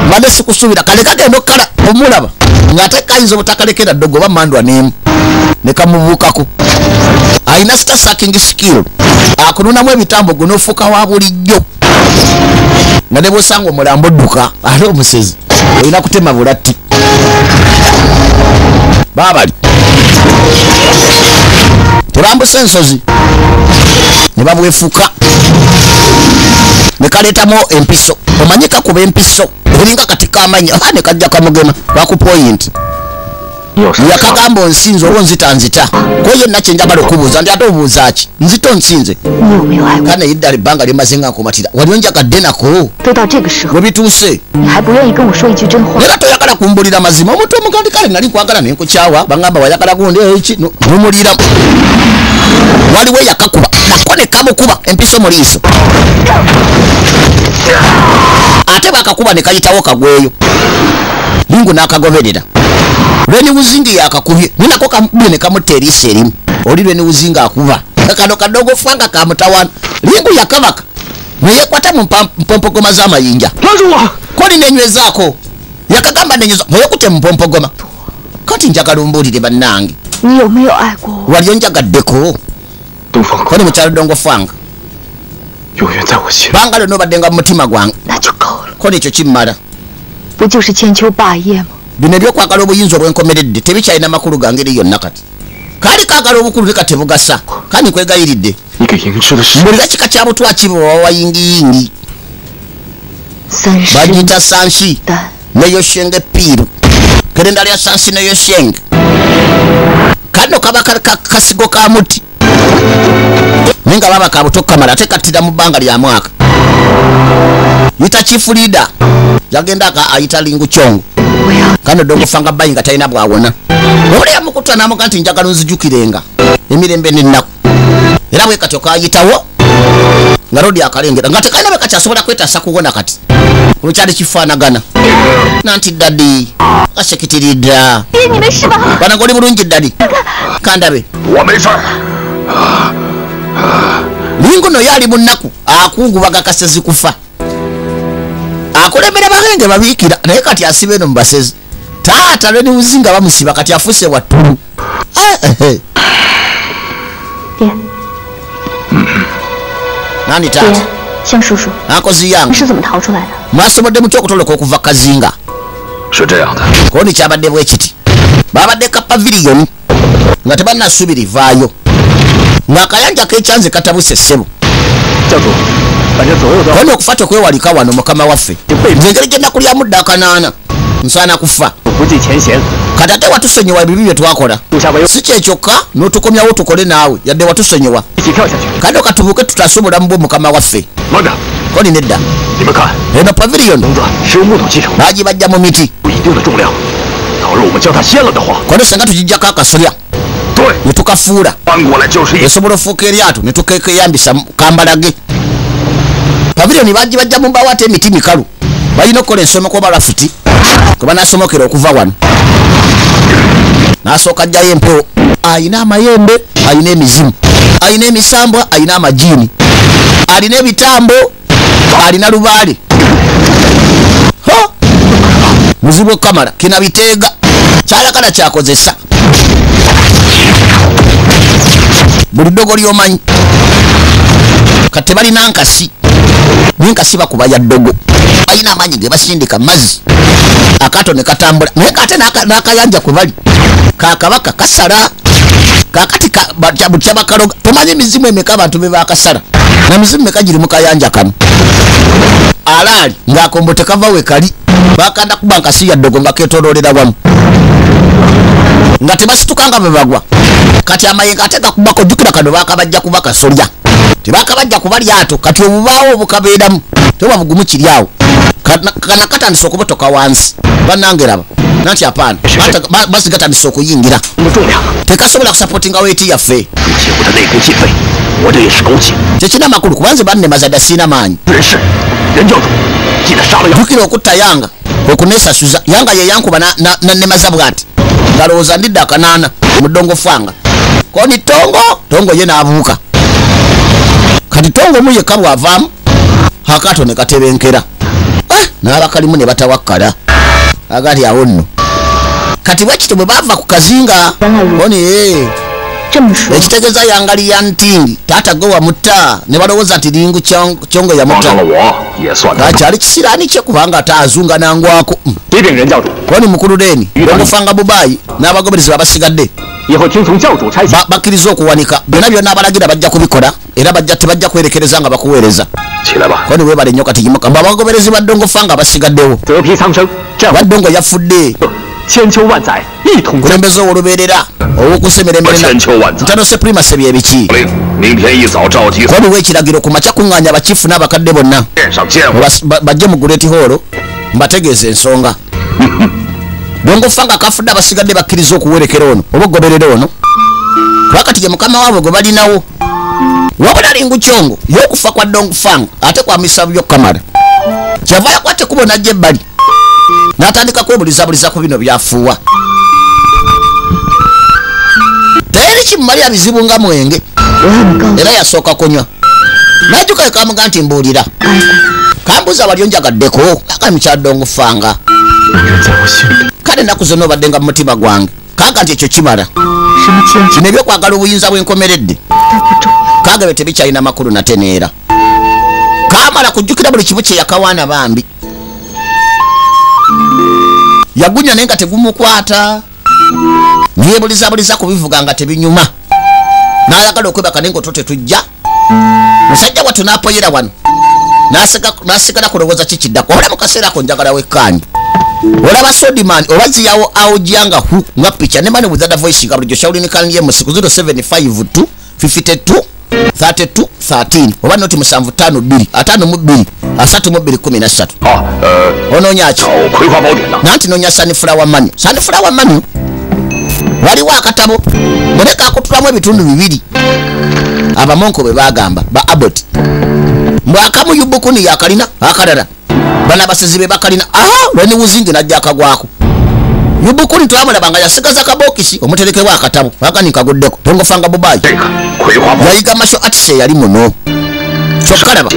mbadde sikusuubira kale kagenda okkala omulaba ng'ate kayinza obutakalekera ddogo oba mandwa n'emu ne kamubuukako. Alina star sucking skill akununamu ebitambo gwe n'ofuuka wa bulijjo nga ne bw'osanga omulambo odduka ate omusezi olina kutema bulatti. Baabali tebambusa ensozi ne babwefuka ne kaleetamu empiso. Omanyi kakuba empiso eringa kati kamanyi ne kajja kamugema baku point. Yakagamba onsinze oba onzita nzita ko yenna kye njagala okubuuza nti ate obuuza ki nzita onsinze kana yeddala ebbanga lyemaze nga nkumatira wali onjagadde nako bwe bituuse era toyagala kumbulira mazima. Omuntu omugandi kale nali nkwagala ne nkukyawa bangamba wayagala gundi eki numulira. Waliwo eyakakuba nako ne kamukuba empiso mu liiso ate bakakuba ne kayitawo kagweyo. Lingu n'akagoberera. Lweni Wuzingi yakakubye ninako kamukubye ne kamutta eriiso erimu. Oli Lweni Wuzingi akuba kano kadogo fanga kamutawana. Lingu yakabaka neyekwata mu mpompogoma z'amayinja koli nenywezaako yakagamba nenyweza mwekute mu mpompogoma. Kati njagala ombuulire bannange wali onjagaddeko koni mukyalo Dongo Fanga banga lyonna obaddenga mu mutima gwange koni ekyo kimmala. Bino ebyokwagala obuyinza obwenkomeredde tebikyalina makulu ga ngeri yonna kati. Kaali kaagala obukulu leka tebugasa kandi nkwegayiridde mbulira kika kya butwa ki bwe wawayingiyingi bagiyita sanshi neyoshenge piiru kerenda lya sanshi neyoshenge. Kano kaba kasigo ka muti naye nga baba ka buto kamala ate kattira mu bbanga lya mwaka. Yita chief leader yagenda ayita Lingu Chongo kano Dongo Fanga bayi nga talina bwawona. Obuli yamukutta n'amuga nti njagala onzijukirenga emirembe n'ennaku. Era bwe katyo kayitawo nga Rodi akalengera nga tekalina bwe kakyasobola kwetaasa kuwona kati kuno kyali kifaanagana. Nanti daddy asekitiridda banange oli bulungi daddy kandabe. Lingu no yali mu nnaku akungubaga kasezi kufa akulembera bagenge babiikira naye kati asiba eno mu basezi. Taata Lweni Wuzinga bamusiba kati afuuse wattulu. Nani taata ankozi yange mwasobodde mutya okutoloka okuva kazinga? Koni kyabadde bwe kiti babadde ka paviliyoni nga tebannasuubira ivaayo ng'akayanja k'ekyanze katabuse ssebo. Koni okufa tekwewalika wano mukama waffe. Nze engeri gye nakulyamu dda akanaana nsaana kufa. Kati ate watusonyiwa ebibi bye twakola si kye kyokka n'otukomyawo tukole naawe yadde watusonyiwa. Kale okatubuuke tutaase obulamu bwo mukama waffe. Koni nedda eno paviliyoni baagibajja mu miti. Koni singa tugijjako akasolya ne tukafuula esobola ofuuka eryato ne tukeyambisa kambalage. Paviliyoni bagibajja mu mbaawo ate emiti mikalu balina okukola ensomeko oba rafuti kwe banaasomokera okuva wano. N'asooka ajjayo empewo ayina amayembe ayina emizimu ayina emisambwa ayina amajiini alina ebitambo alina lubaale. Muzibu okamala kina biteega kyayagala kyakozesa buli ddogo ly'omanyi. Kati tebalina nkasi n'enkasi bakuba ya ddogo balina amaanyi ge basindika mazzi akaato ne katambula naye ate n'akayanja kwe bali kakabaka kasala kakati butya bakaloga. Tomanyi emizimu emeka abantu be bakasala na mizimu meka giri mu kayanja kano. Alaali ng'akombo tekava we kali bakanda kuba nkasi ya ddogo nga keetooloolera wamu nga tebasituka nga bwe bagwa. Kati amayengo ate gakubako jjukira kano baakabajja kuba kasolya tebakabajja kuba lyato kati obubaawo obukabeeramu teba bugumu kiri awo kana katandise okubotoka wansi bannange laba nanti apaana basi gatandise okuyingira tekasobola kusapotinga weeti yaffe. Tekirina makulu kubanze bannemaza dda siina maanyi. Jjukira okutta Yanga okuneesasuza. Yanga ye yankuba nannemaza bw'ati ngalowooza ndidde akanaana mu Dongo Fanga koni tongo tongo ye n'abuuka Kati tongo omu yekka bw'avaamu akaato ne katebenkera, n'abakalimu ne batawakkala agali awo nno. Kati bwekityo bwe baava ku kazinga oni ekitegeeza yangali ya ntingi taata gwe wamutta ne balowooza nti Lingu Kyongo yamutta. Kyali kisiraani kye kubanga ate azunga nangwako. Koni mukulu Leni Dongofanga Bubayi n'abagoberezi babasigadde bakkiriza okuwanika byonna byonna abalagira bajja kubikola era bajja tebajja kwerekereza nga bakuweereza. Koni weebale nnyo kati yimuka. Abagoberezi ba Dongofanga basigaddewo. Baddongo yafudde kulembeza ow'olubeerera ow'okusemeremberera ntano supremacy byebiki. Waliwo ekiragiro ku makya kuŋŋaanya abakiifu n'abakadde bonna bajje mu Great Hall mbategeeza ensonga. Dongofanga kafudde abasigadde bakkiriza okuwerekera ono oba okugoberera ono kuba kati ye mukama waabwe gwe balinawo. Wabula Lingu Kyongo y'okufa kwa Dongfang ate kwamisa byokkamala kyava yakwata ekkubo n'ajja ebbali n'atandika kwebulizabuliza ku bino byafuuwa. Teri kimumalira bizibu nga mwenge era yasooka kunywa. N'ajjuka ekamuga nti mbuulira kambuuza wali onjagaddeko aka mukyala Dongfanga kale ennaku zonna obadde nga mu mutima gwange kanga nti ekyo kimala. Kino ebyokwagala obuyinza bw'enkomeredde kanga bwe tebikyalina makulu nate neera. Kamala kujjukira buli kimu kye yakawaana bambi. Yagunya naye nga tegumukwata, yeebulizabuliza kubivuga nga tebinyuma. N'ayagala okwebaka naye ng'oto tetujja. Musajja wattu n'apoyera wano n'asigala kulowooza ki kiddako. Wabula mu kaseera ako njagala wekkaanye. Olaba Sodiman oba ziyawo aogyanga hu nga picha ne mane with other voice nga bulijjo Shaulini Kanye musiku 0752 52 32 13 oba noti 752 52 32 13. Onoonya ki? Nanti noonya Sunflower Manual. Sunflower Manual waliwo akatabo mune kakutulamu ebitundu bibiri abamonko bwe bagamba ba Abbott mbwakamu Yubukuni yakalina akalala bana abasezi be bakalina. Lweni Wuzingi najja akagwako. Yubukuni twamulaba nga yasigaza kabokisi omuterekebwa akatabo akani kaguddeko. Dongofanga Bubayi yayiga martial arts yali muno. Kyokka laba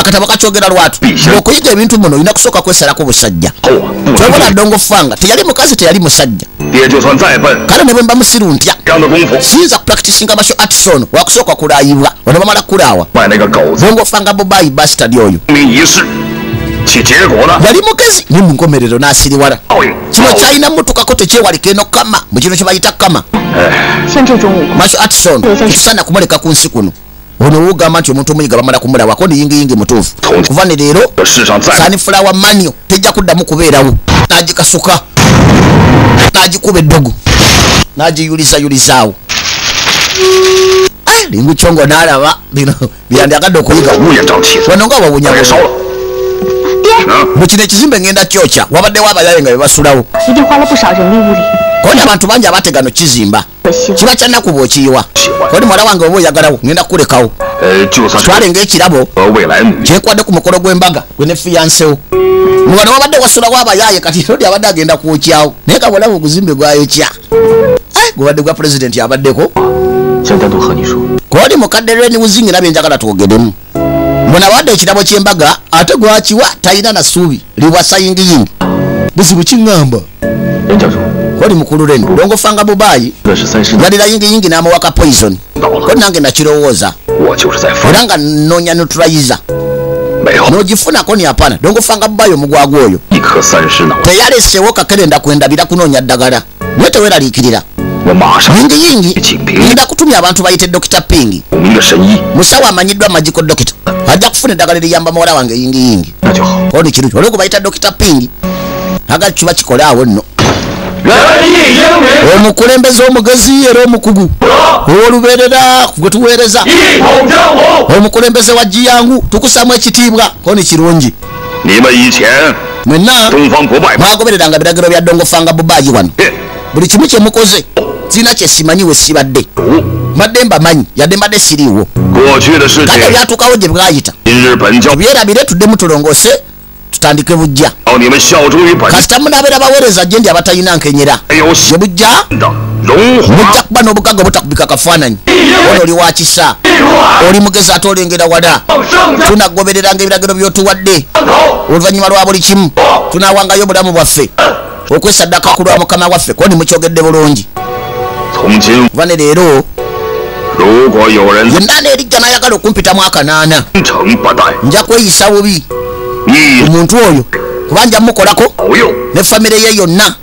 akatabo kakyogera lwatu okuyiga ebintu muno olina kusooka kwesalako busajja. Kyobala Dongofanga teyali mukazi teyali musajja. Kale ne bwe mba musiru ntya siyinza kupracticinga martial arts ono wakusooka kulaayibwa ono bamala kulaawa. Dongofanga Bubayi bastard oyo yali mugezi ne mu nkomerero n'asiriwala. Kino kyalina mmutukako tekyewalika eno kama mu kino kye bayita kama. Martial arts ono tetusaana kumuleka ku nsi kuno. Ono wogamba nti omuntu omuyiga bamala kumulawako ni yingiyingi mutuufu. Kuva ne leero Sunflower Manual tejja kuddamu kubeerawo. N'agikasuka n'agikuba eddogo n'agiyulizayulizaawo. Lingu Kyongo n'alaba bino byandyagadde okuyiga. Wano nga wawunya mu kino ekizimbe ngenda kyokya wabaddewo abayaye nga be basulawo. Koni abantu bangi abategano kizimba kiba kya nnaku bw'okiyiwa. Koni muwala wange oba oyagalawo ngenda kukulekawo kitwale ng'ekirabo kyenkwadde ku mukolo gw'embaga gwe ne fiyansewo. Wano wabadde wasulawo abayaye kati Rodi abadde agenda kwokyawo naye kabolawo oguzimbe gwayokya gubadde gwa pulezidenti abaddeko. Koni mukadde Lweni Wuzingi nabye njagala twogeremu. Mbona wadde ekirabo ky'embaga ate gwakiwa talina na ssuubi liwasa yingiyingi buzibu kiŋŋamba. Koli mukulu Leni Dongofanga Bubayi yalira yingiyingi n'amuwaka poison. Koli nange nakirowooza era nga nnoonya neutralizer n'ogifunako ni hapana. Dongofanga Bubayi omugwagwa oyo teyalesewo kakerenda kwendabira kunoonya ddagala naye teweeraliikirira. Yingiyingi ngenda kutumya abantu bayite Dr. Ping musawo amanyiddwa magical doctor ajja kufuna eddagala eriyamba muwala wange yingiyingi. Koni kirungi olwo bayita Dr. Ping aga kiba kikole awo nno. Omukulembeze omugezi era omukugu ow'olubeerera gwe tuweereza omukulembeze wa Jiyangu tukusaamu ekitiibwa. Koni kirungi mwenna mwagobereranga biragiro bya Dongofanga Bubayi wano. Buli kimu kye mukoze sirina kye simanyi we sibadde mbadde mbamanyi yadde mbadde siriiwo. Kale byatuukawo gye bwayita tubyerabire tuddemu tulongoose tutandike bujja. Kasita munaabeera baweereza gye ndi abatalina nkenyera gye bujja Mujja kuba n'obugagga obutakubika kafaananyi. Ono oli wa kisa, oli mugezi ate olengera wala. Tunagobereranga ebiragiro by'otuwadde. Oluvannyuma lwa buli kimu tunaawangayo obulamu bwaffe okwesaddaka ku lwa mukama waffe. Koni mukyogedde bulungi. Kuba ne leero yenna neerijja n'ayagala okumpitamu akanaana, nja kweyisa bubi omuntu oyo, kuba nja mukolako ne famire ye yonna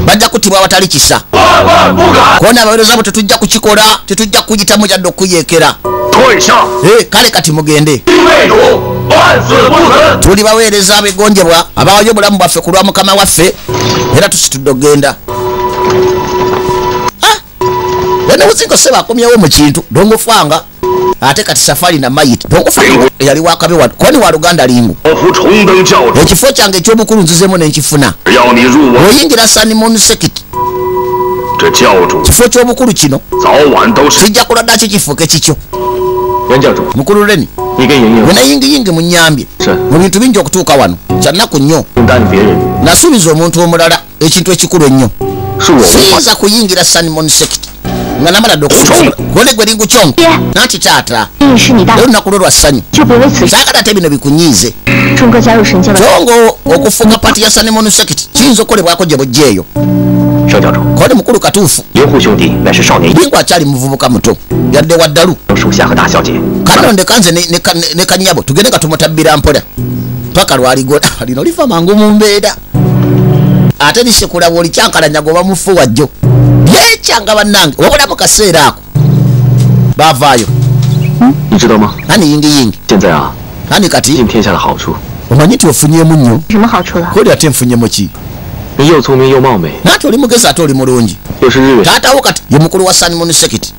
bajja kuttibwa awatali kisa. Kona abaweereza bo tetujja kukikola, tetujja kuyitamu yadde okuyeekera. Kale kati mugende. Tuli baweereza abegonjebwa abawayo obulamu bwaffe ku lwa mukama waffe, era tusitudde okugenda. Lene seba akomyewo mu kintu dongofanga ate kati safari na mayiti dongofanga yali wakabe wano koni wa Luganda lingu. Ekifo kyange eky'obukulu nzizemu ne nkifuna. Oyingira Sun Moon Sect, kifo ky'obukulu kino kijja kulwadda ki kifuuke kikyo. Mukulu Leni wena yingiyingi munyambye mu bintu bingi okutuuka wano, kyannaku nnyo. Nasuubiza omuntu omulala ekintu ekikulu ennyo. Siyinza kuyingira Sun Moon Sect nga namala dde okusuubula. Gone gwe lingu kyongo nanti taata, olunaku lwo lwa ssanyu, saagala ate bino bikunyiize. Kyongo okufuuka pati ya Sun Moon Sect kiyinza okukolebwako gye bujja eyo. Koni mukulu katuufu, Lingu akyali muvubuka muto yadde waddalu. Kano ndeka nze ne kanyabo tugende nga tumutabbira mpola paka lwaligola. Lino lifa mangu mu mbeera ate lisekula bw'olikyankalanya goba mufu wajjo byekyanga bannange. Wabula mu kaseera ako baavaayo. Nani yingiyingi nani kati omanyi nti ofunyemu nnyo koli ate nfunyemu ki? Nanti oli mugezi ate oli mulungi. Taatawo kati ye mukulu wa Sun Moon Sect,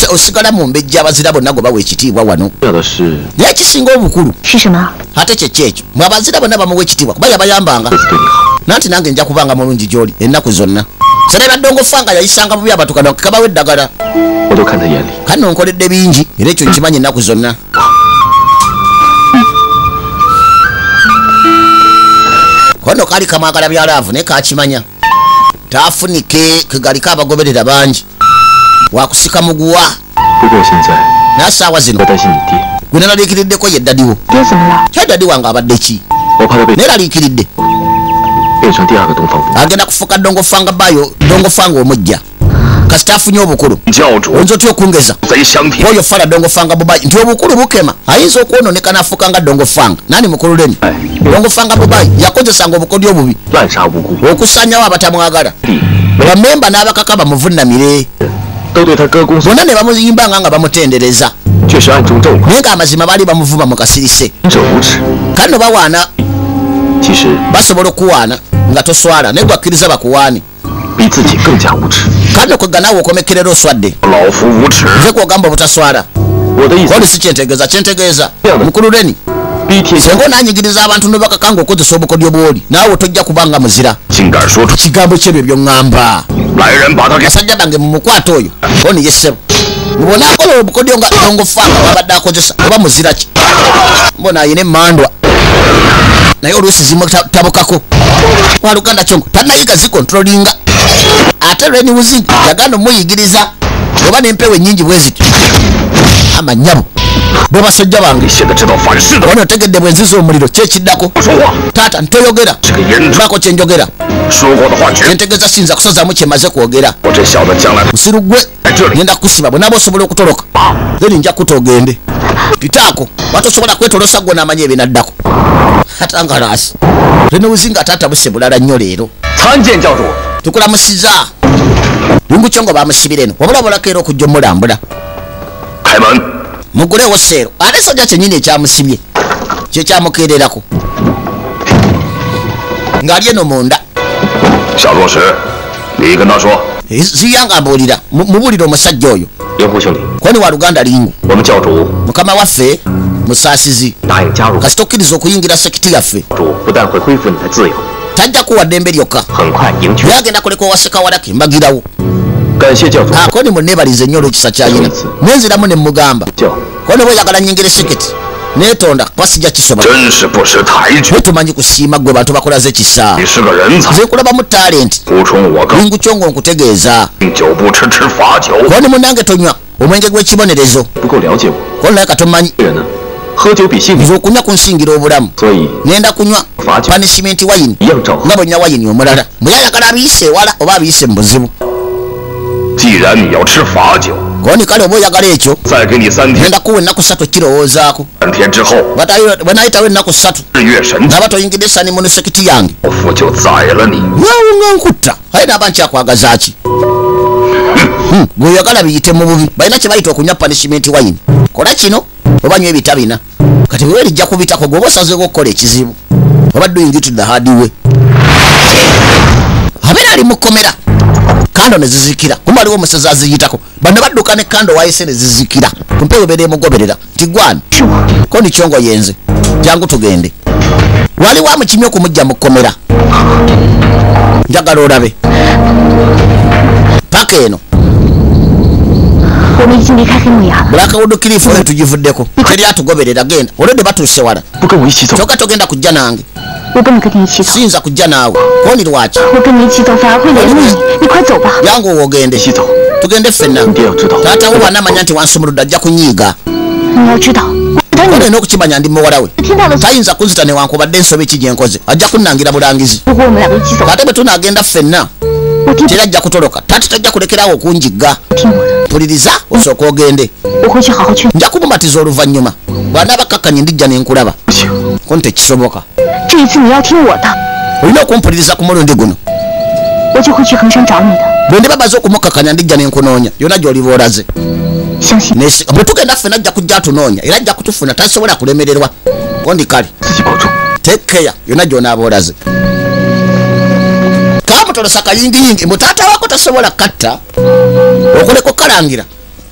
osigala mu mbejja abazira bonna gwe bawa ekitiibwa wano. Naye ekisinga obukulu ate kyeki ekyo, mwe abazira bonna bamuwa ekitiibwa kuba yabayambanga. Nanti nange nja kubanga mulungi gy'oli ennaku zonna. Sereba Dongofanga yayisanga bubi abantu kano kabawa eddagala. Kano nkoledde bingi era ekyo nkimanyi ennaku zonna. Kono kali kamwagala bya laavu naye kakimanya taafunike kegaliko abagoberera bangi wakusika muguwa. Naye saawa zino gwe nalaliikiriddeko ye ddadiwo. Kye ddadi wange abadde ki? Neeraliikiridde agenda kufuuka Dongofanga bayo Dongofanga omujja kasita afunye obukulu. Oyinza otya okungeza oyo fala Dongofanga bubayi nti obukulu bukema ayinza okwonooneka n'afuuka nga Dongofanga. Nani mukulu Leni? Dongofanga bubayi yakozesanga obukodyo obubi okusaanyawo abatamwagala, bamemba n'abakaka bamuvunnamire bonna ne bamuyimbanga nga bamutendereza, naye ng'amazima baali bamuvuma mu kasirise. Kano bawaana basobola okuwaana nga toswala, naye gwakkiriza bakuwaane. Kano kwegga naawe okomekerera oswadde. Nze kwogamba obutaswala koli si kyentegeeza, kyentegeeza mukulu Leni senga onaanyigiriza abantu ne bakakanga okozesa obukodyo bw'oli, naawe tojja kubanga muzira. Ekigambo kyebyo by'oŋŋamba. Basajja bange mumukwate oyo koni ye ssebo mubona akola obukodyo nga Dongofanga bw'abadde akozesa oba muzira ki? Mbona ayina emmandwa naye oluusi zimutabukako. Waluganda kyongo tannayiga zikontrolinga ate Leni Wuzingi yaganda omuyigiriza oba n'empewo ennyingi bwe zityo. Amanyabo bo basajja bange ono otegedde bwe nziza omuliro kyekiddako. Taata ntoyogera baako kyenjogera kyentegeeza siyinza kusazaamu kyemaze kwogera. Musiru gwe ngenda kukusiba bwe naaba osobola okutoloka then nja kuta ogende kitaako batosobola kwetolosa gwe n'amanya ebinaddako. Atangalaasi Leni Wuzinga taata buse bulala nnyo leero. Tukulamusiza Lingu kyongo bamusibira eno wabula bolako era okujja omulambula. Mugulewo seero ate sajja kyennyini ekyamusibye kyekyamukeererako ng'ali eno munda. Ziyanga mbuulira mubuulire omusajja oyo koni wa Luganda lingu mukama waffe musaasizi kasita okkiriza okuyingira sekiti yaffe tajja kuwa ddembe lyokka, yagenda kuleka owaseka walaki mbagirawo. Koni munneebalize nnyo olw'ekisa kyayina nenziramu ne mugamba koni bwe oyagala nnyingira sekiti Neetonda kuba sijja kisobola. Naye tomanyi kusiima gwe bantu bakolaze kisa. Nze nkulabamu talent. Lingu kyongo nkutegeeza. Koni munange tonywa omwenge gw'ekibonerezo. Kono naye katomanyi. Nze okunywa kunsingira obulamu. Ngenda kunywa punishment wine nga bwe nywa wayini omulala. Bwe yayagala abiyise ewala oba abiyise mu buzibu. Koni kale oba oyagala ekyo, ngenda kuwa ennaku 3 okirowoozaako. Bwe nayitawo ennaku 3 ngaba toyingidde sani mu sect yange, waawo nga nkutta. Aye naaba nkyakwagaza ki? Gweoyagala biyite mu bubi. Balina kye bayita okunywa punishment wine. Kola kino oba nywa ebita bina. Kati bwe lijja kubitako gwe oba osazeeko okukola ekizibu oba doing it the hard way. Abeera ali mu kkomera, candle ne zizikira. Kumba aliwo omusezi aziyitako. Bano badduka ne candle wayise ne zizikira. Kumpewo beera emugoberera nti gwani ko ni kyongo yenze, jangu tugende. Waliwo amukimye okumujja mu kkomera. Njagala olabe paka eno. 我们已经离开黑木崖了。 Blackwood Cliff oyo tugivuddeko, teri atugoberera. Genda, olwedde batuuse wala. 不跟我一起走， Kyokka togenda kujja nange. 我不能跟你一起走， Siyinza kujja naawe. Koni lwaki? 我跟你一起走反而会连累你。你快走吧。 Yangu ogende. 一起走。 Tugende ffenna. 你爹要知道， Taata wo bw'anaamanya nti wansumuludde ajja kunyiiga. 你要知道，我等你 Olina okukimanya ndi muwala we. 听到了， Tayinza kunzita newankubadde ensobi ki gye nkoze, ajja kunnangira bulangizi. 如果我们两个一起走， Ate bwe tunaagenda ffenna, 我爹 teri ajja kutoloka. Taata tajja kulekerawo okunjigga. 不听我的， Mpuliriza, osooka ogende. 我回去好好劝。 Nja kumumatiza oluvannyuma. Bw'anaaba kakkanye ndijja ne nkulaba. 不行， Ko ntekisoboka. 这一次你要听我的， Olina okumpuliriza ku mulundi guno. 我就会去衡山找你的。 Bwe ndiba baze okumukakkanya ndijja ne nkunoonya yonna gy'oliba olaze. 相信 Bwe tugenda ffenna ajja kujja atunoonya era ajja kutufuna, tasobola kulemererwa. Kondi kale. 自己保重。 Take care yonna gy'onaaba olaze. Kamutolosa kayingiyingi mbu taata wako tasobola katta okuleka okukalangira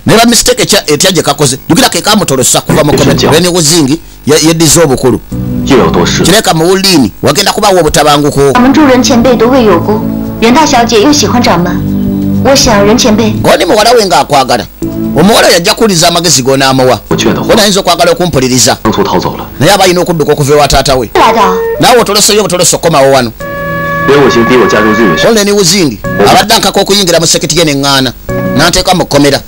ne ba mistake etya gye kakoze. Jukira ke kamutolosa kuva mu komera. Beni Wuzingi yeddiza obukulu. 又要多事， Kireka mu Wuliini wagenda kubaawo obutabanguko. 我们助人前辈都未有功，任大小姐又喜欢掌门，我想任前辈 Koni muwala we ng'akwagala, omuwala oyo ajja kuwuliriza amagezi g'onaamuwa. 我劝的话 Koni，ayinza okwagala okumpuliriza, 当初逃走了， naye aba alina okudduka okuva ewa taata we. 来的。 Naawe otoloseyo obutolosa okukomawo wano. 连我行逼我加入日月神， Oleni Wuzingi abadde ankaka okuyingira mu sect ye neŋŋaana n'anteeka mu kkomera.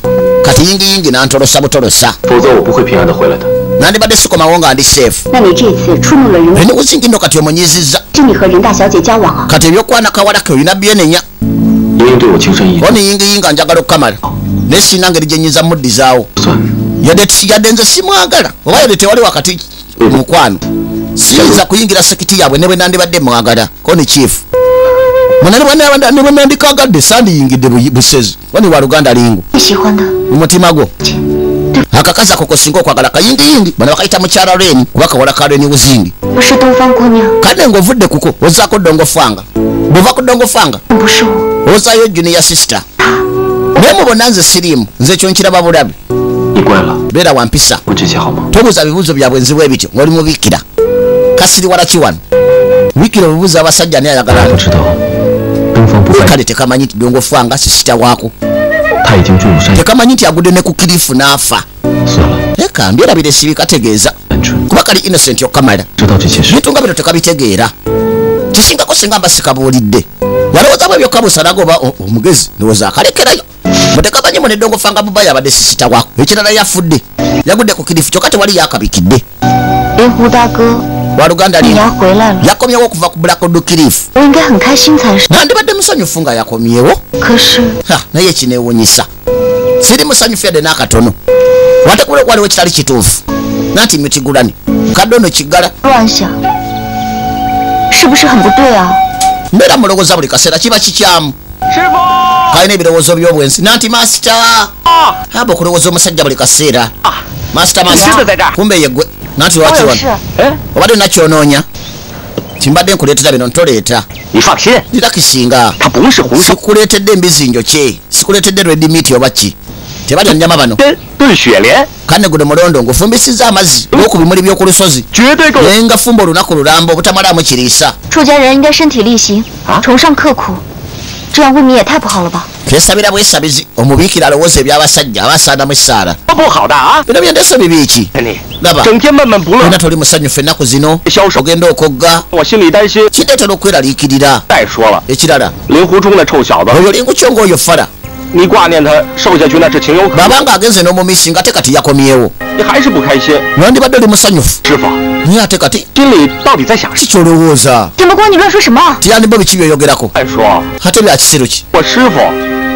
Kati yingiyingi n'antolosa butolosa. 否则我不会平安的回来的。 Nandibadde sikomawo nga ndi safe. 那你这次触怒了人， Leni Wuzingi nno kati omunyizizza. 是你和任大小姐交往啊？ Kati ebyokwana kawala ke olina byenenya. 莹莹对我情深意重， Oni yingiyinga njagala okukamala naye sirina ngeri gye nyinza muddizaawo. 算 Yadde nze simwagala oba yadde tewali wakati mukwano, siyinza kuyingira sect yaabwe ne bwe nandibadde mwagala. Koni chief ne bwe nandikagadde sandiyingidde busezi. Koni waluganda lingu. 你喜欢的， Mu mutima gwo akakazi ako kosinga okwagala kayingiyingi. Bano bakayita mukyala Leni kuba kawala ka Leni Wuzingi. 我是东方姑娘， Kale ng'ovudde kuko ozaako Ddongofanga. Bw'ova ku Ddongofanga 不是我。 ozaayo junior sister. Naye mu bonna nze siriimu. Nze ekyo nkiraba bulabi. 你乖了， Beera wampisa. 问这些好吗？ Tobuuza bibuuzo byabwe nzibwa ebityo ng'oli mubikira kasiriwala ki wano bikira obubuuza abasajja naye ayagala. 我知道，东方不败 Kale tekamanyi nti Dongofanga sister waako. 他已经坠入山崖， Tekamanyi nti agudde ne ku cliff n'afa. 算了， Leka mbyerabire sibi kategeeza. 单纯， Kuba kali innocent okukamala. 知道这些事， Bintu nga bino tekabitegeera. Kisingako singa mba sikabuulidde yalowooza bwe byokka busalaga oba omugezi ndowooza akalekerayo mutekamanyi mu ne Dongofanga buba yabadde sister waako. Ekirala yafudde yagudde ku cliff kyokka tewali yakabikidde. 灵狐大哥， Waluganda 你 lino 要回来了， yakomyewo okuva ku Blackwood Cliff. 我应该很开心才是。 Nandibadde musanyufu nga yakomyewo. 可是 Ha, naye kineewunyisa siri musanyufu yadde n'akatono. Wate kubula waliwo ekitali kituufu nanti mitigulani kadde ono kiggala. 乱想，是不是很不对啊？ Mbeera mulowooza buli kaseera kiba kikyamu. Kalina ebirowoozo by'obwensi nanti master aba okulowooza omusajja buli kaseera. Master, master, kumbe yegwe nanti lwaki 我有 wano? 事， Obadde nakyonoonya kimbadde nkuleetera bino ntoleeta. 你放心， Lirakisinga. 他不是红烧 Sikuleetedde embizi njokye, sikuleetedde red meat oba ki, tebalya nnyama bano. 炖炖雪莲， Kane guno mulondo ngufumbisizza amazzi g'oku bimuli by'oku lusozi. 绝对够。 Naye nga fumba olunaku lulamba obutamalamu kiriisa. 出家人应该身体力行啊，崇尚刻苦。这样未免也太不好了吧？ Kesabira bwesabizi omubiikira alowooza eby'abasajja abasaanamu essaala. 不好的啊！ Bino byendese bibiiki? 你 Laba 整天闷闷不乐， olina toli musanyufu ennaku zino, 消瘦， ogenda okogga, 我心里担心。 kindeetera okweraliikirira. 再说了， Ekirala 令狐冲那臭小子， oyo lingu ng'oyo fala 你挂念他瘦下去那是情有可原， bw'aba ng'agenze n'omumisi ng'ate kati yakomyewo, 你还是不开心。 nandibadde oli musanyufu 师傅 naye ate kati 心里到底在想什么？ kikyolowooza 怎么光你乱说什么？ Tiyanibo biki byoyogerako 再说 ate bya kisiru ki? 我师傅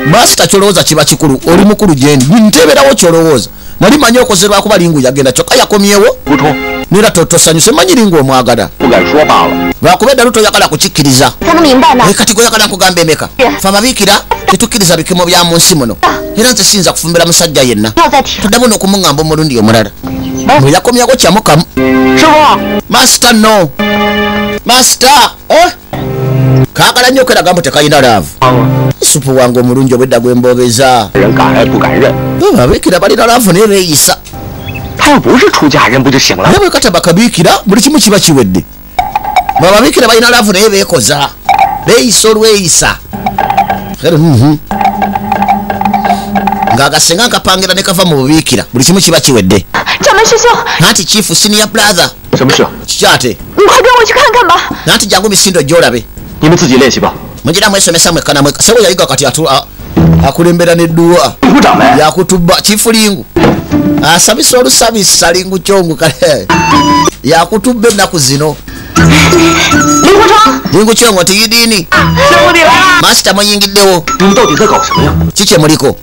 Masita kyolowooza kiba kikulu, oli mukulu gyendi nteeberawo kyolowooza. Nali manyi okoze lwakuba lingu yagenda kyokka yakomyewo 胡冲 nera totosanyuse manyi lingu omwagala 不敢说罢了。 lwakuba eddalu toyagala kukikkiriza. 才能明白呢？ E kati goyagala nkugamba emeka? Fe ababiikira tetukkiriza bikemo bya mu nsi muno, era nze siyinza kufumbira musajja yenna. 不要再提了。 Toddamu n'okumuŋŋamba omulundi omulala bwe yakomyako kyamukamu. 师傅， Masita no masita kaagala nnyo okeraga mbu tekayina laavu. Isupu wange omulungi obwedda gwe mbobeza. 人敢爱不敢认， Ababiikira balina laavu naye beeyisa. 他要不是出家人不就行了？ Naye bwe kataba kabiikira buli kimu kiba kiwedde. Bwe ababiikira balina laavu naye beekoza, beeyisa olweyisa. Kale, Ng'agasenga nkapangira ne kava mu bubiikira buli kimu kiba kiwedde. 掌门师兄， Nanti chief senior brother 什么事？ kikyate 你快跟我去看看吧。 nanti jangu misindo gy'olabe. 你们自己练习吧。 Mugira mwesomesa mwekka na mwekka. Sebo yayiga kati akulembera n'edduwa 胡掌门， yakutubba kifulingu asabisa olusabisa lingu kyongu kale yakutubba ennaku zino. 林狐冲， Lingu kyongo nti yidiini 师傅你来啦！ masita muyingiddewo 你们到底在搞什么呀？ kiki muliko?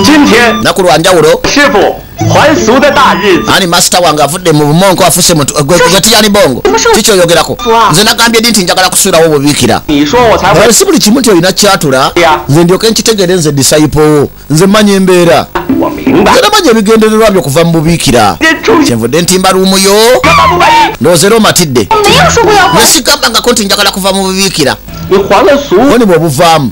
今天 Naku lwa njawulo 师傅还俗的大日子， ani masita wange avudde mu bumonko afuse muntu gwe tiyani bongo kiki oyogerako? Nze nagambye ddi nti njagala kusuulawo obubiikira. 你说我才会 Si buli kimu nti olina kyatula nze ndyoke nkitegeere nze disciple wo nze mmanyi embeera 我明白 nze。 namanya ebigendererwa byo kuva mu bubiikira 这出现 kyenvudde ntimba ruumu yo 干嘛不满意？ ndowooza era omatidde. 我没有说过要还。 Nze sigambangako nti njagala kuva mu bubiikira 你还了俗 oni bw'obuvaamu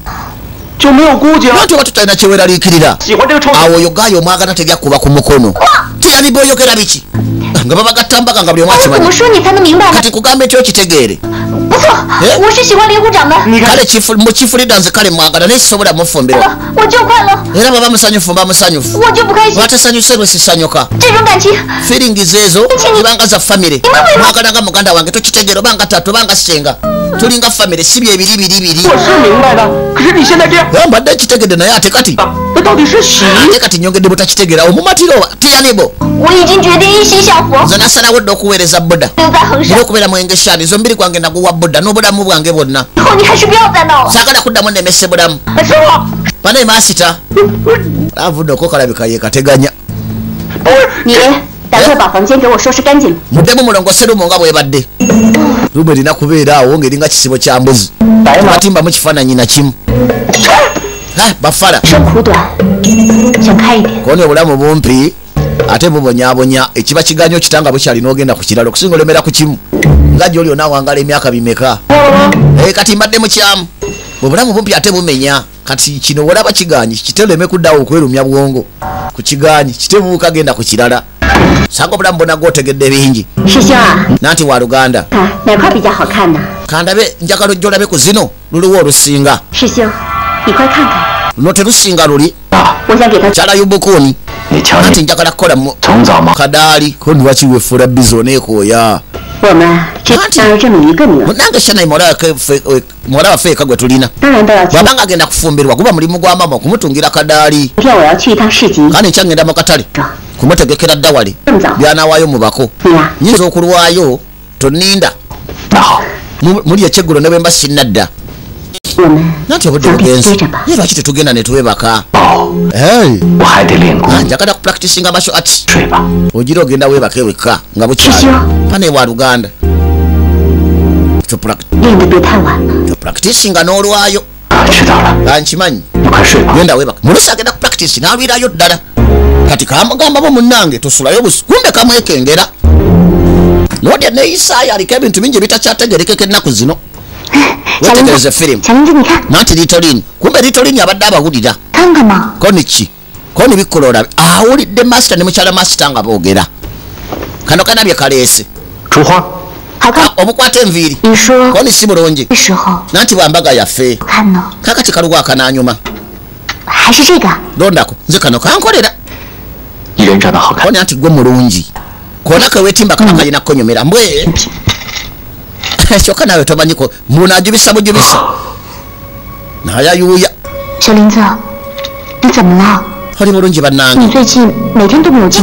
就没有顾忌了。 anti oba tutalina kyeweraliikirira 喜欢这个臭 awo oyo gaayo omwagala teryakuba ku mukono tiyaniba oyogera biki nga babagatta mbaga nga buli omu 我怎 akimanyi 么说你才能明白呢？ Kati kugambe nti okitegeere 不错 哎， 我是喜欢林狐掌门， 你看 Kale mukifulidda nze kale mwagala naye sisobola mufumbirwa 我就快乐， era baba musanyufu mba musanyufu 我就不开心。 batasanyuse lwe sisanyuka 这种感情， feelings ezo zibanga za famire mwagala nga muganda wange tokitegeera obanga taata obanga ssenga tulinga famire si byebiri biri biri 我是明白的，可是你现在这样， Era mbadde nkitegedde naye ate kati 啊那到底是喜 ate kati nyongedde butakitegeera omumatira oba tiyanibo 我已经决定一心向佛， nze nasalawo dda okuweereza buddha 留在衡 era 山。 okubeera mwengeshani nze omubiri gwange naguwa buddha n'obulamu bwange bwonna 以后你还是不要再闹了。 saagala kuddamu nnemese bulamu 师傅， banaye maasita avudde okokalabika ye kateganya 不是 你赶快把房间给我收拾干净。 Muddemu mulongose rumu nga bwebadde rumu erina kubeera awo ng'eringa kisibo kya mbuzi 白马 batimbamu kifaananyi nakimu bafala 生苦短，想开一点。 Koni obulamu bumpi ate bubonyabonya ekiba kiganyo kitanga bukyali n'ogenda ku kiralo okusinga olemera ku kimu nga gy'oli onaawangala emyaka bimeka. Kati mbadde mukyamu obulamu bumpi ate bumenya kati kino olaba kiganyi kiteleme kuddawo okwerumya bwongo ku kiganyi kitebuuka genda ku kirala sanga obulamu bwonna gwotegedde bingi 师兄啊， nanti wa luganda 看哪块比较好看呢？ Kandabe njagala ojja olabe ku zino luliwo olusinga 师兄，你快看看， luno terusinga luli 啊， 我想给他 kyala yubukuuni 你瞧 anti 你 njagala kukola mu 从早忙 kadaali ko lwaki wefuula bizi oneekooya 我们只当这么一个女儿， Munange shanayi muwala waffe eka gwe tulina 当然都要去。 bw'abanga agenda kufumbirwa guba mulimu gwa maama okumutungira kadaali 明天我要去一趟市集， kandi nkya ngenda mu katale kumutegekera ddawale 这么早？ byanawaayo mu bako 你呀、 nyinza okulwayo toninda 那好， Muli ekyeggulo ne bwe mba sinnadda 我们 nanti obudde 早点 bugenze 接着吧。 Naye lwaki tetugenda ne twebaka 哦， Hey, 我还得练功， njagala kupracticinga martial arts 睡吧。 ogira ogenda weebake wekka nga bukyali Kikyo. pane wa luganda 练得别太晚了。 Topracticinga n'olwayo 啊，知道了， nkimanyi 你快睡吧。 Genda weebaka mulusi agenda kupractice n'alwirayo ddala kati kamugambabo munnange tosulayo busi kumbe kamwekengera nodya neeyisaayo aliko ebintu bingi ebitakyategerekeka ennaku zino 小林 wetegereze 子， firimu 小林子，你看， nanti litolini kumbe litolini abadde abawulira 看看嘛， koni ki koni bikkola olabe awulidde masita ne mukyala masita nga boogera kano kanabye kaleese 烛花， Obukwata enviiri koni si bulungi nanti bwambaga yaffe kakati kaluwa akananyuma londako nze kano kankolera koni anti gwe mulungi kona kewetimba kaba kalina konyomera mbwe kyokka nawe tomanyiko munajubisa bujubisa nayayuya. Oli mulungi bannange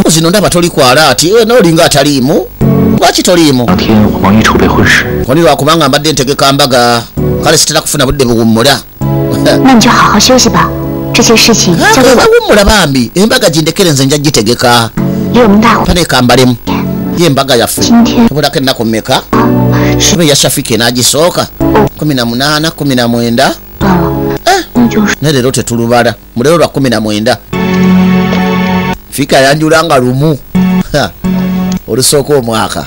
zino ndaba toli kwala ati nolinga ataliimu lwaki toliimu koni lwakubanga mbadde ntegeka mbaga kale sitera kufuna budde buwummula wummula bambi embaga gindekere nze nja gitegeka panekambalemu ye embaga yaffe tubulako ennaku mmeka ebe ya Shafiki n'agisooka 18 19 ne leero tetulubala mu leero lwa 19 Fika yanjulanga lumu olusooka omwaka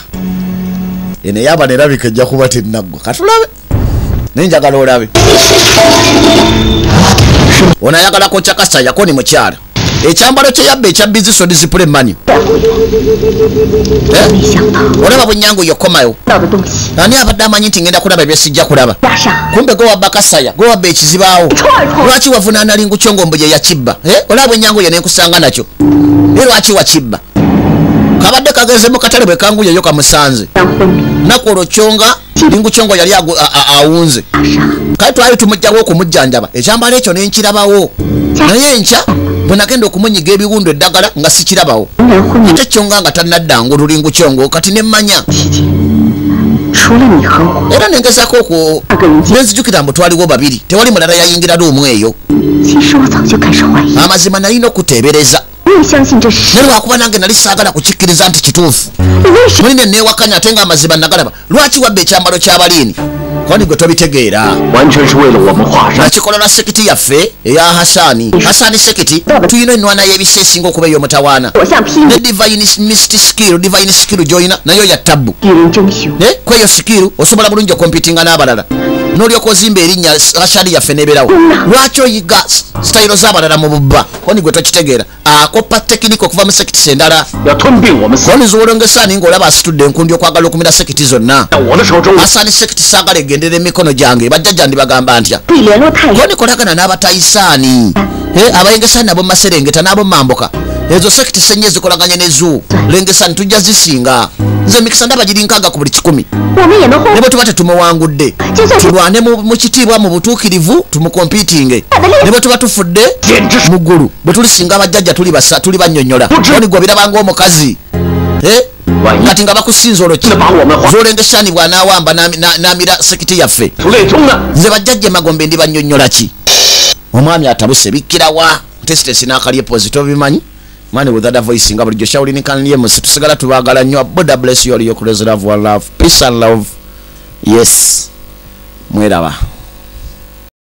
eno yaba nerabika ejja kuba tennaggwa katulabe naye njagala olabe ono ayagala kwokya Kasaya koni mukyala ekyambalo kye yabba ekya biziso disipule mani olaba bwenyangu yokomayo ani abadde amanyi nti ngenda kulaba byesijja kulaba kumbe gwe wabba Kasaya gwe wabba ekizibaawo lwaki wavunaana Lingu Kyongo mbu gye yakibba olaba bwenyangu ye nenkusanga nakyo naye lwaki wakibba kabadde kagenze mu katale bwe kanguyeyo kamusanze naku olwo Kyonga Lingu Kyongo yali awunze kale twali tumugjawo okumujjanjaba ekyambalo ekyo nenkirabawo naye enkya bwe nagenda okumunyiga ebiwundu eddagala nga sikirabawo ate Kyonga nga tannadda ngulu Lingu Kyongo kati nemmanya era nengezaako okwo nenzijukira mbu twaliwo babiri tewali mulala yayingira luumu eyo amazima nalina okuteebereza naye lwakuba nange nali saagala kukikkiriza nti kituufu mulina neewakanya ate nga amazima nagalaba lwaki wabba ekyambalo ky'abaliini koni gwe tobitegeera nakikola lwa sekiti yaffe eya Hasani Hasani sekiti tulina ennwana y'ebisa esinga okuba ey'omutawaana ne divine mystic skill divine skill gy'olina nayo ya tabbu kweyo skill osobola bulungi okompitinga n'abalala n'olyoka ozimba erinnya Hashani yaffe n'ebeerawo lwaki oyiga sitayiro z'abalala mu bubba koni gwe tokitegeera akopa tekiniki okuva mu sekiti endala koni ziwolongesaani ng'olaba asitudde enkundi okwagala okumira sekiti zonna Hasani sekiti saagala egendera emikono gyange bajjajja ndibagamba ntya koni kolagana n'abatayisaani abayengesaani nabo maserengeta n'abo mambuka ezo sekiti senye zikolaganye ne lengesani tujja zisinga nze emikisa ndaba giri nkaaga ku buli 100 ne bwe tuba tetumuwangudde tulwane mu kitiibwa mu butuukirivu tumukompitinge ne bwe tuba tufudde mu ggulu bwe tulisinga abajjajja tuli bannyonnyola oni gwe birabanga omukazi kati nga bakusinza olwo ki zolengeshani bw'anaawamba n'amira sekiti yaffe nze bajjajja emagombe ndi bannyonnyola ki omwami atabuse bikkirawa ntesitesi n'akalye pozito bimanyi mani with other voice nga bulijjo Shaolin Kanyemusi tusigala tubaagala nnyo. God bless you all, your crazy love, one love, peace and love. Yes, mweraba.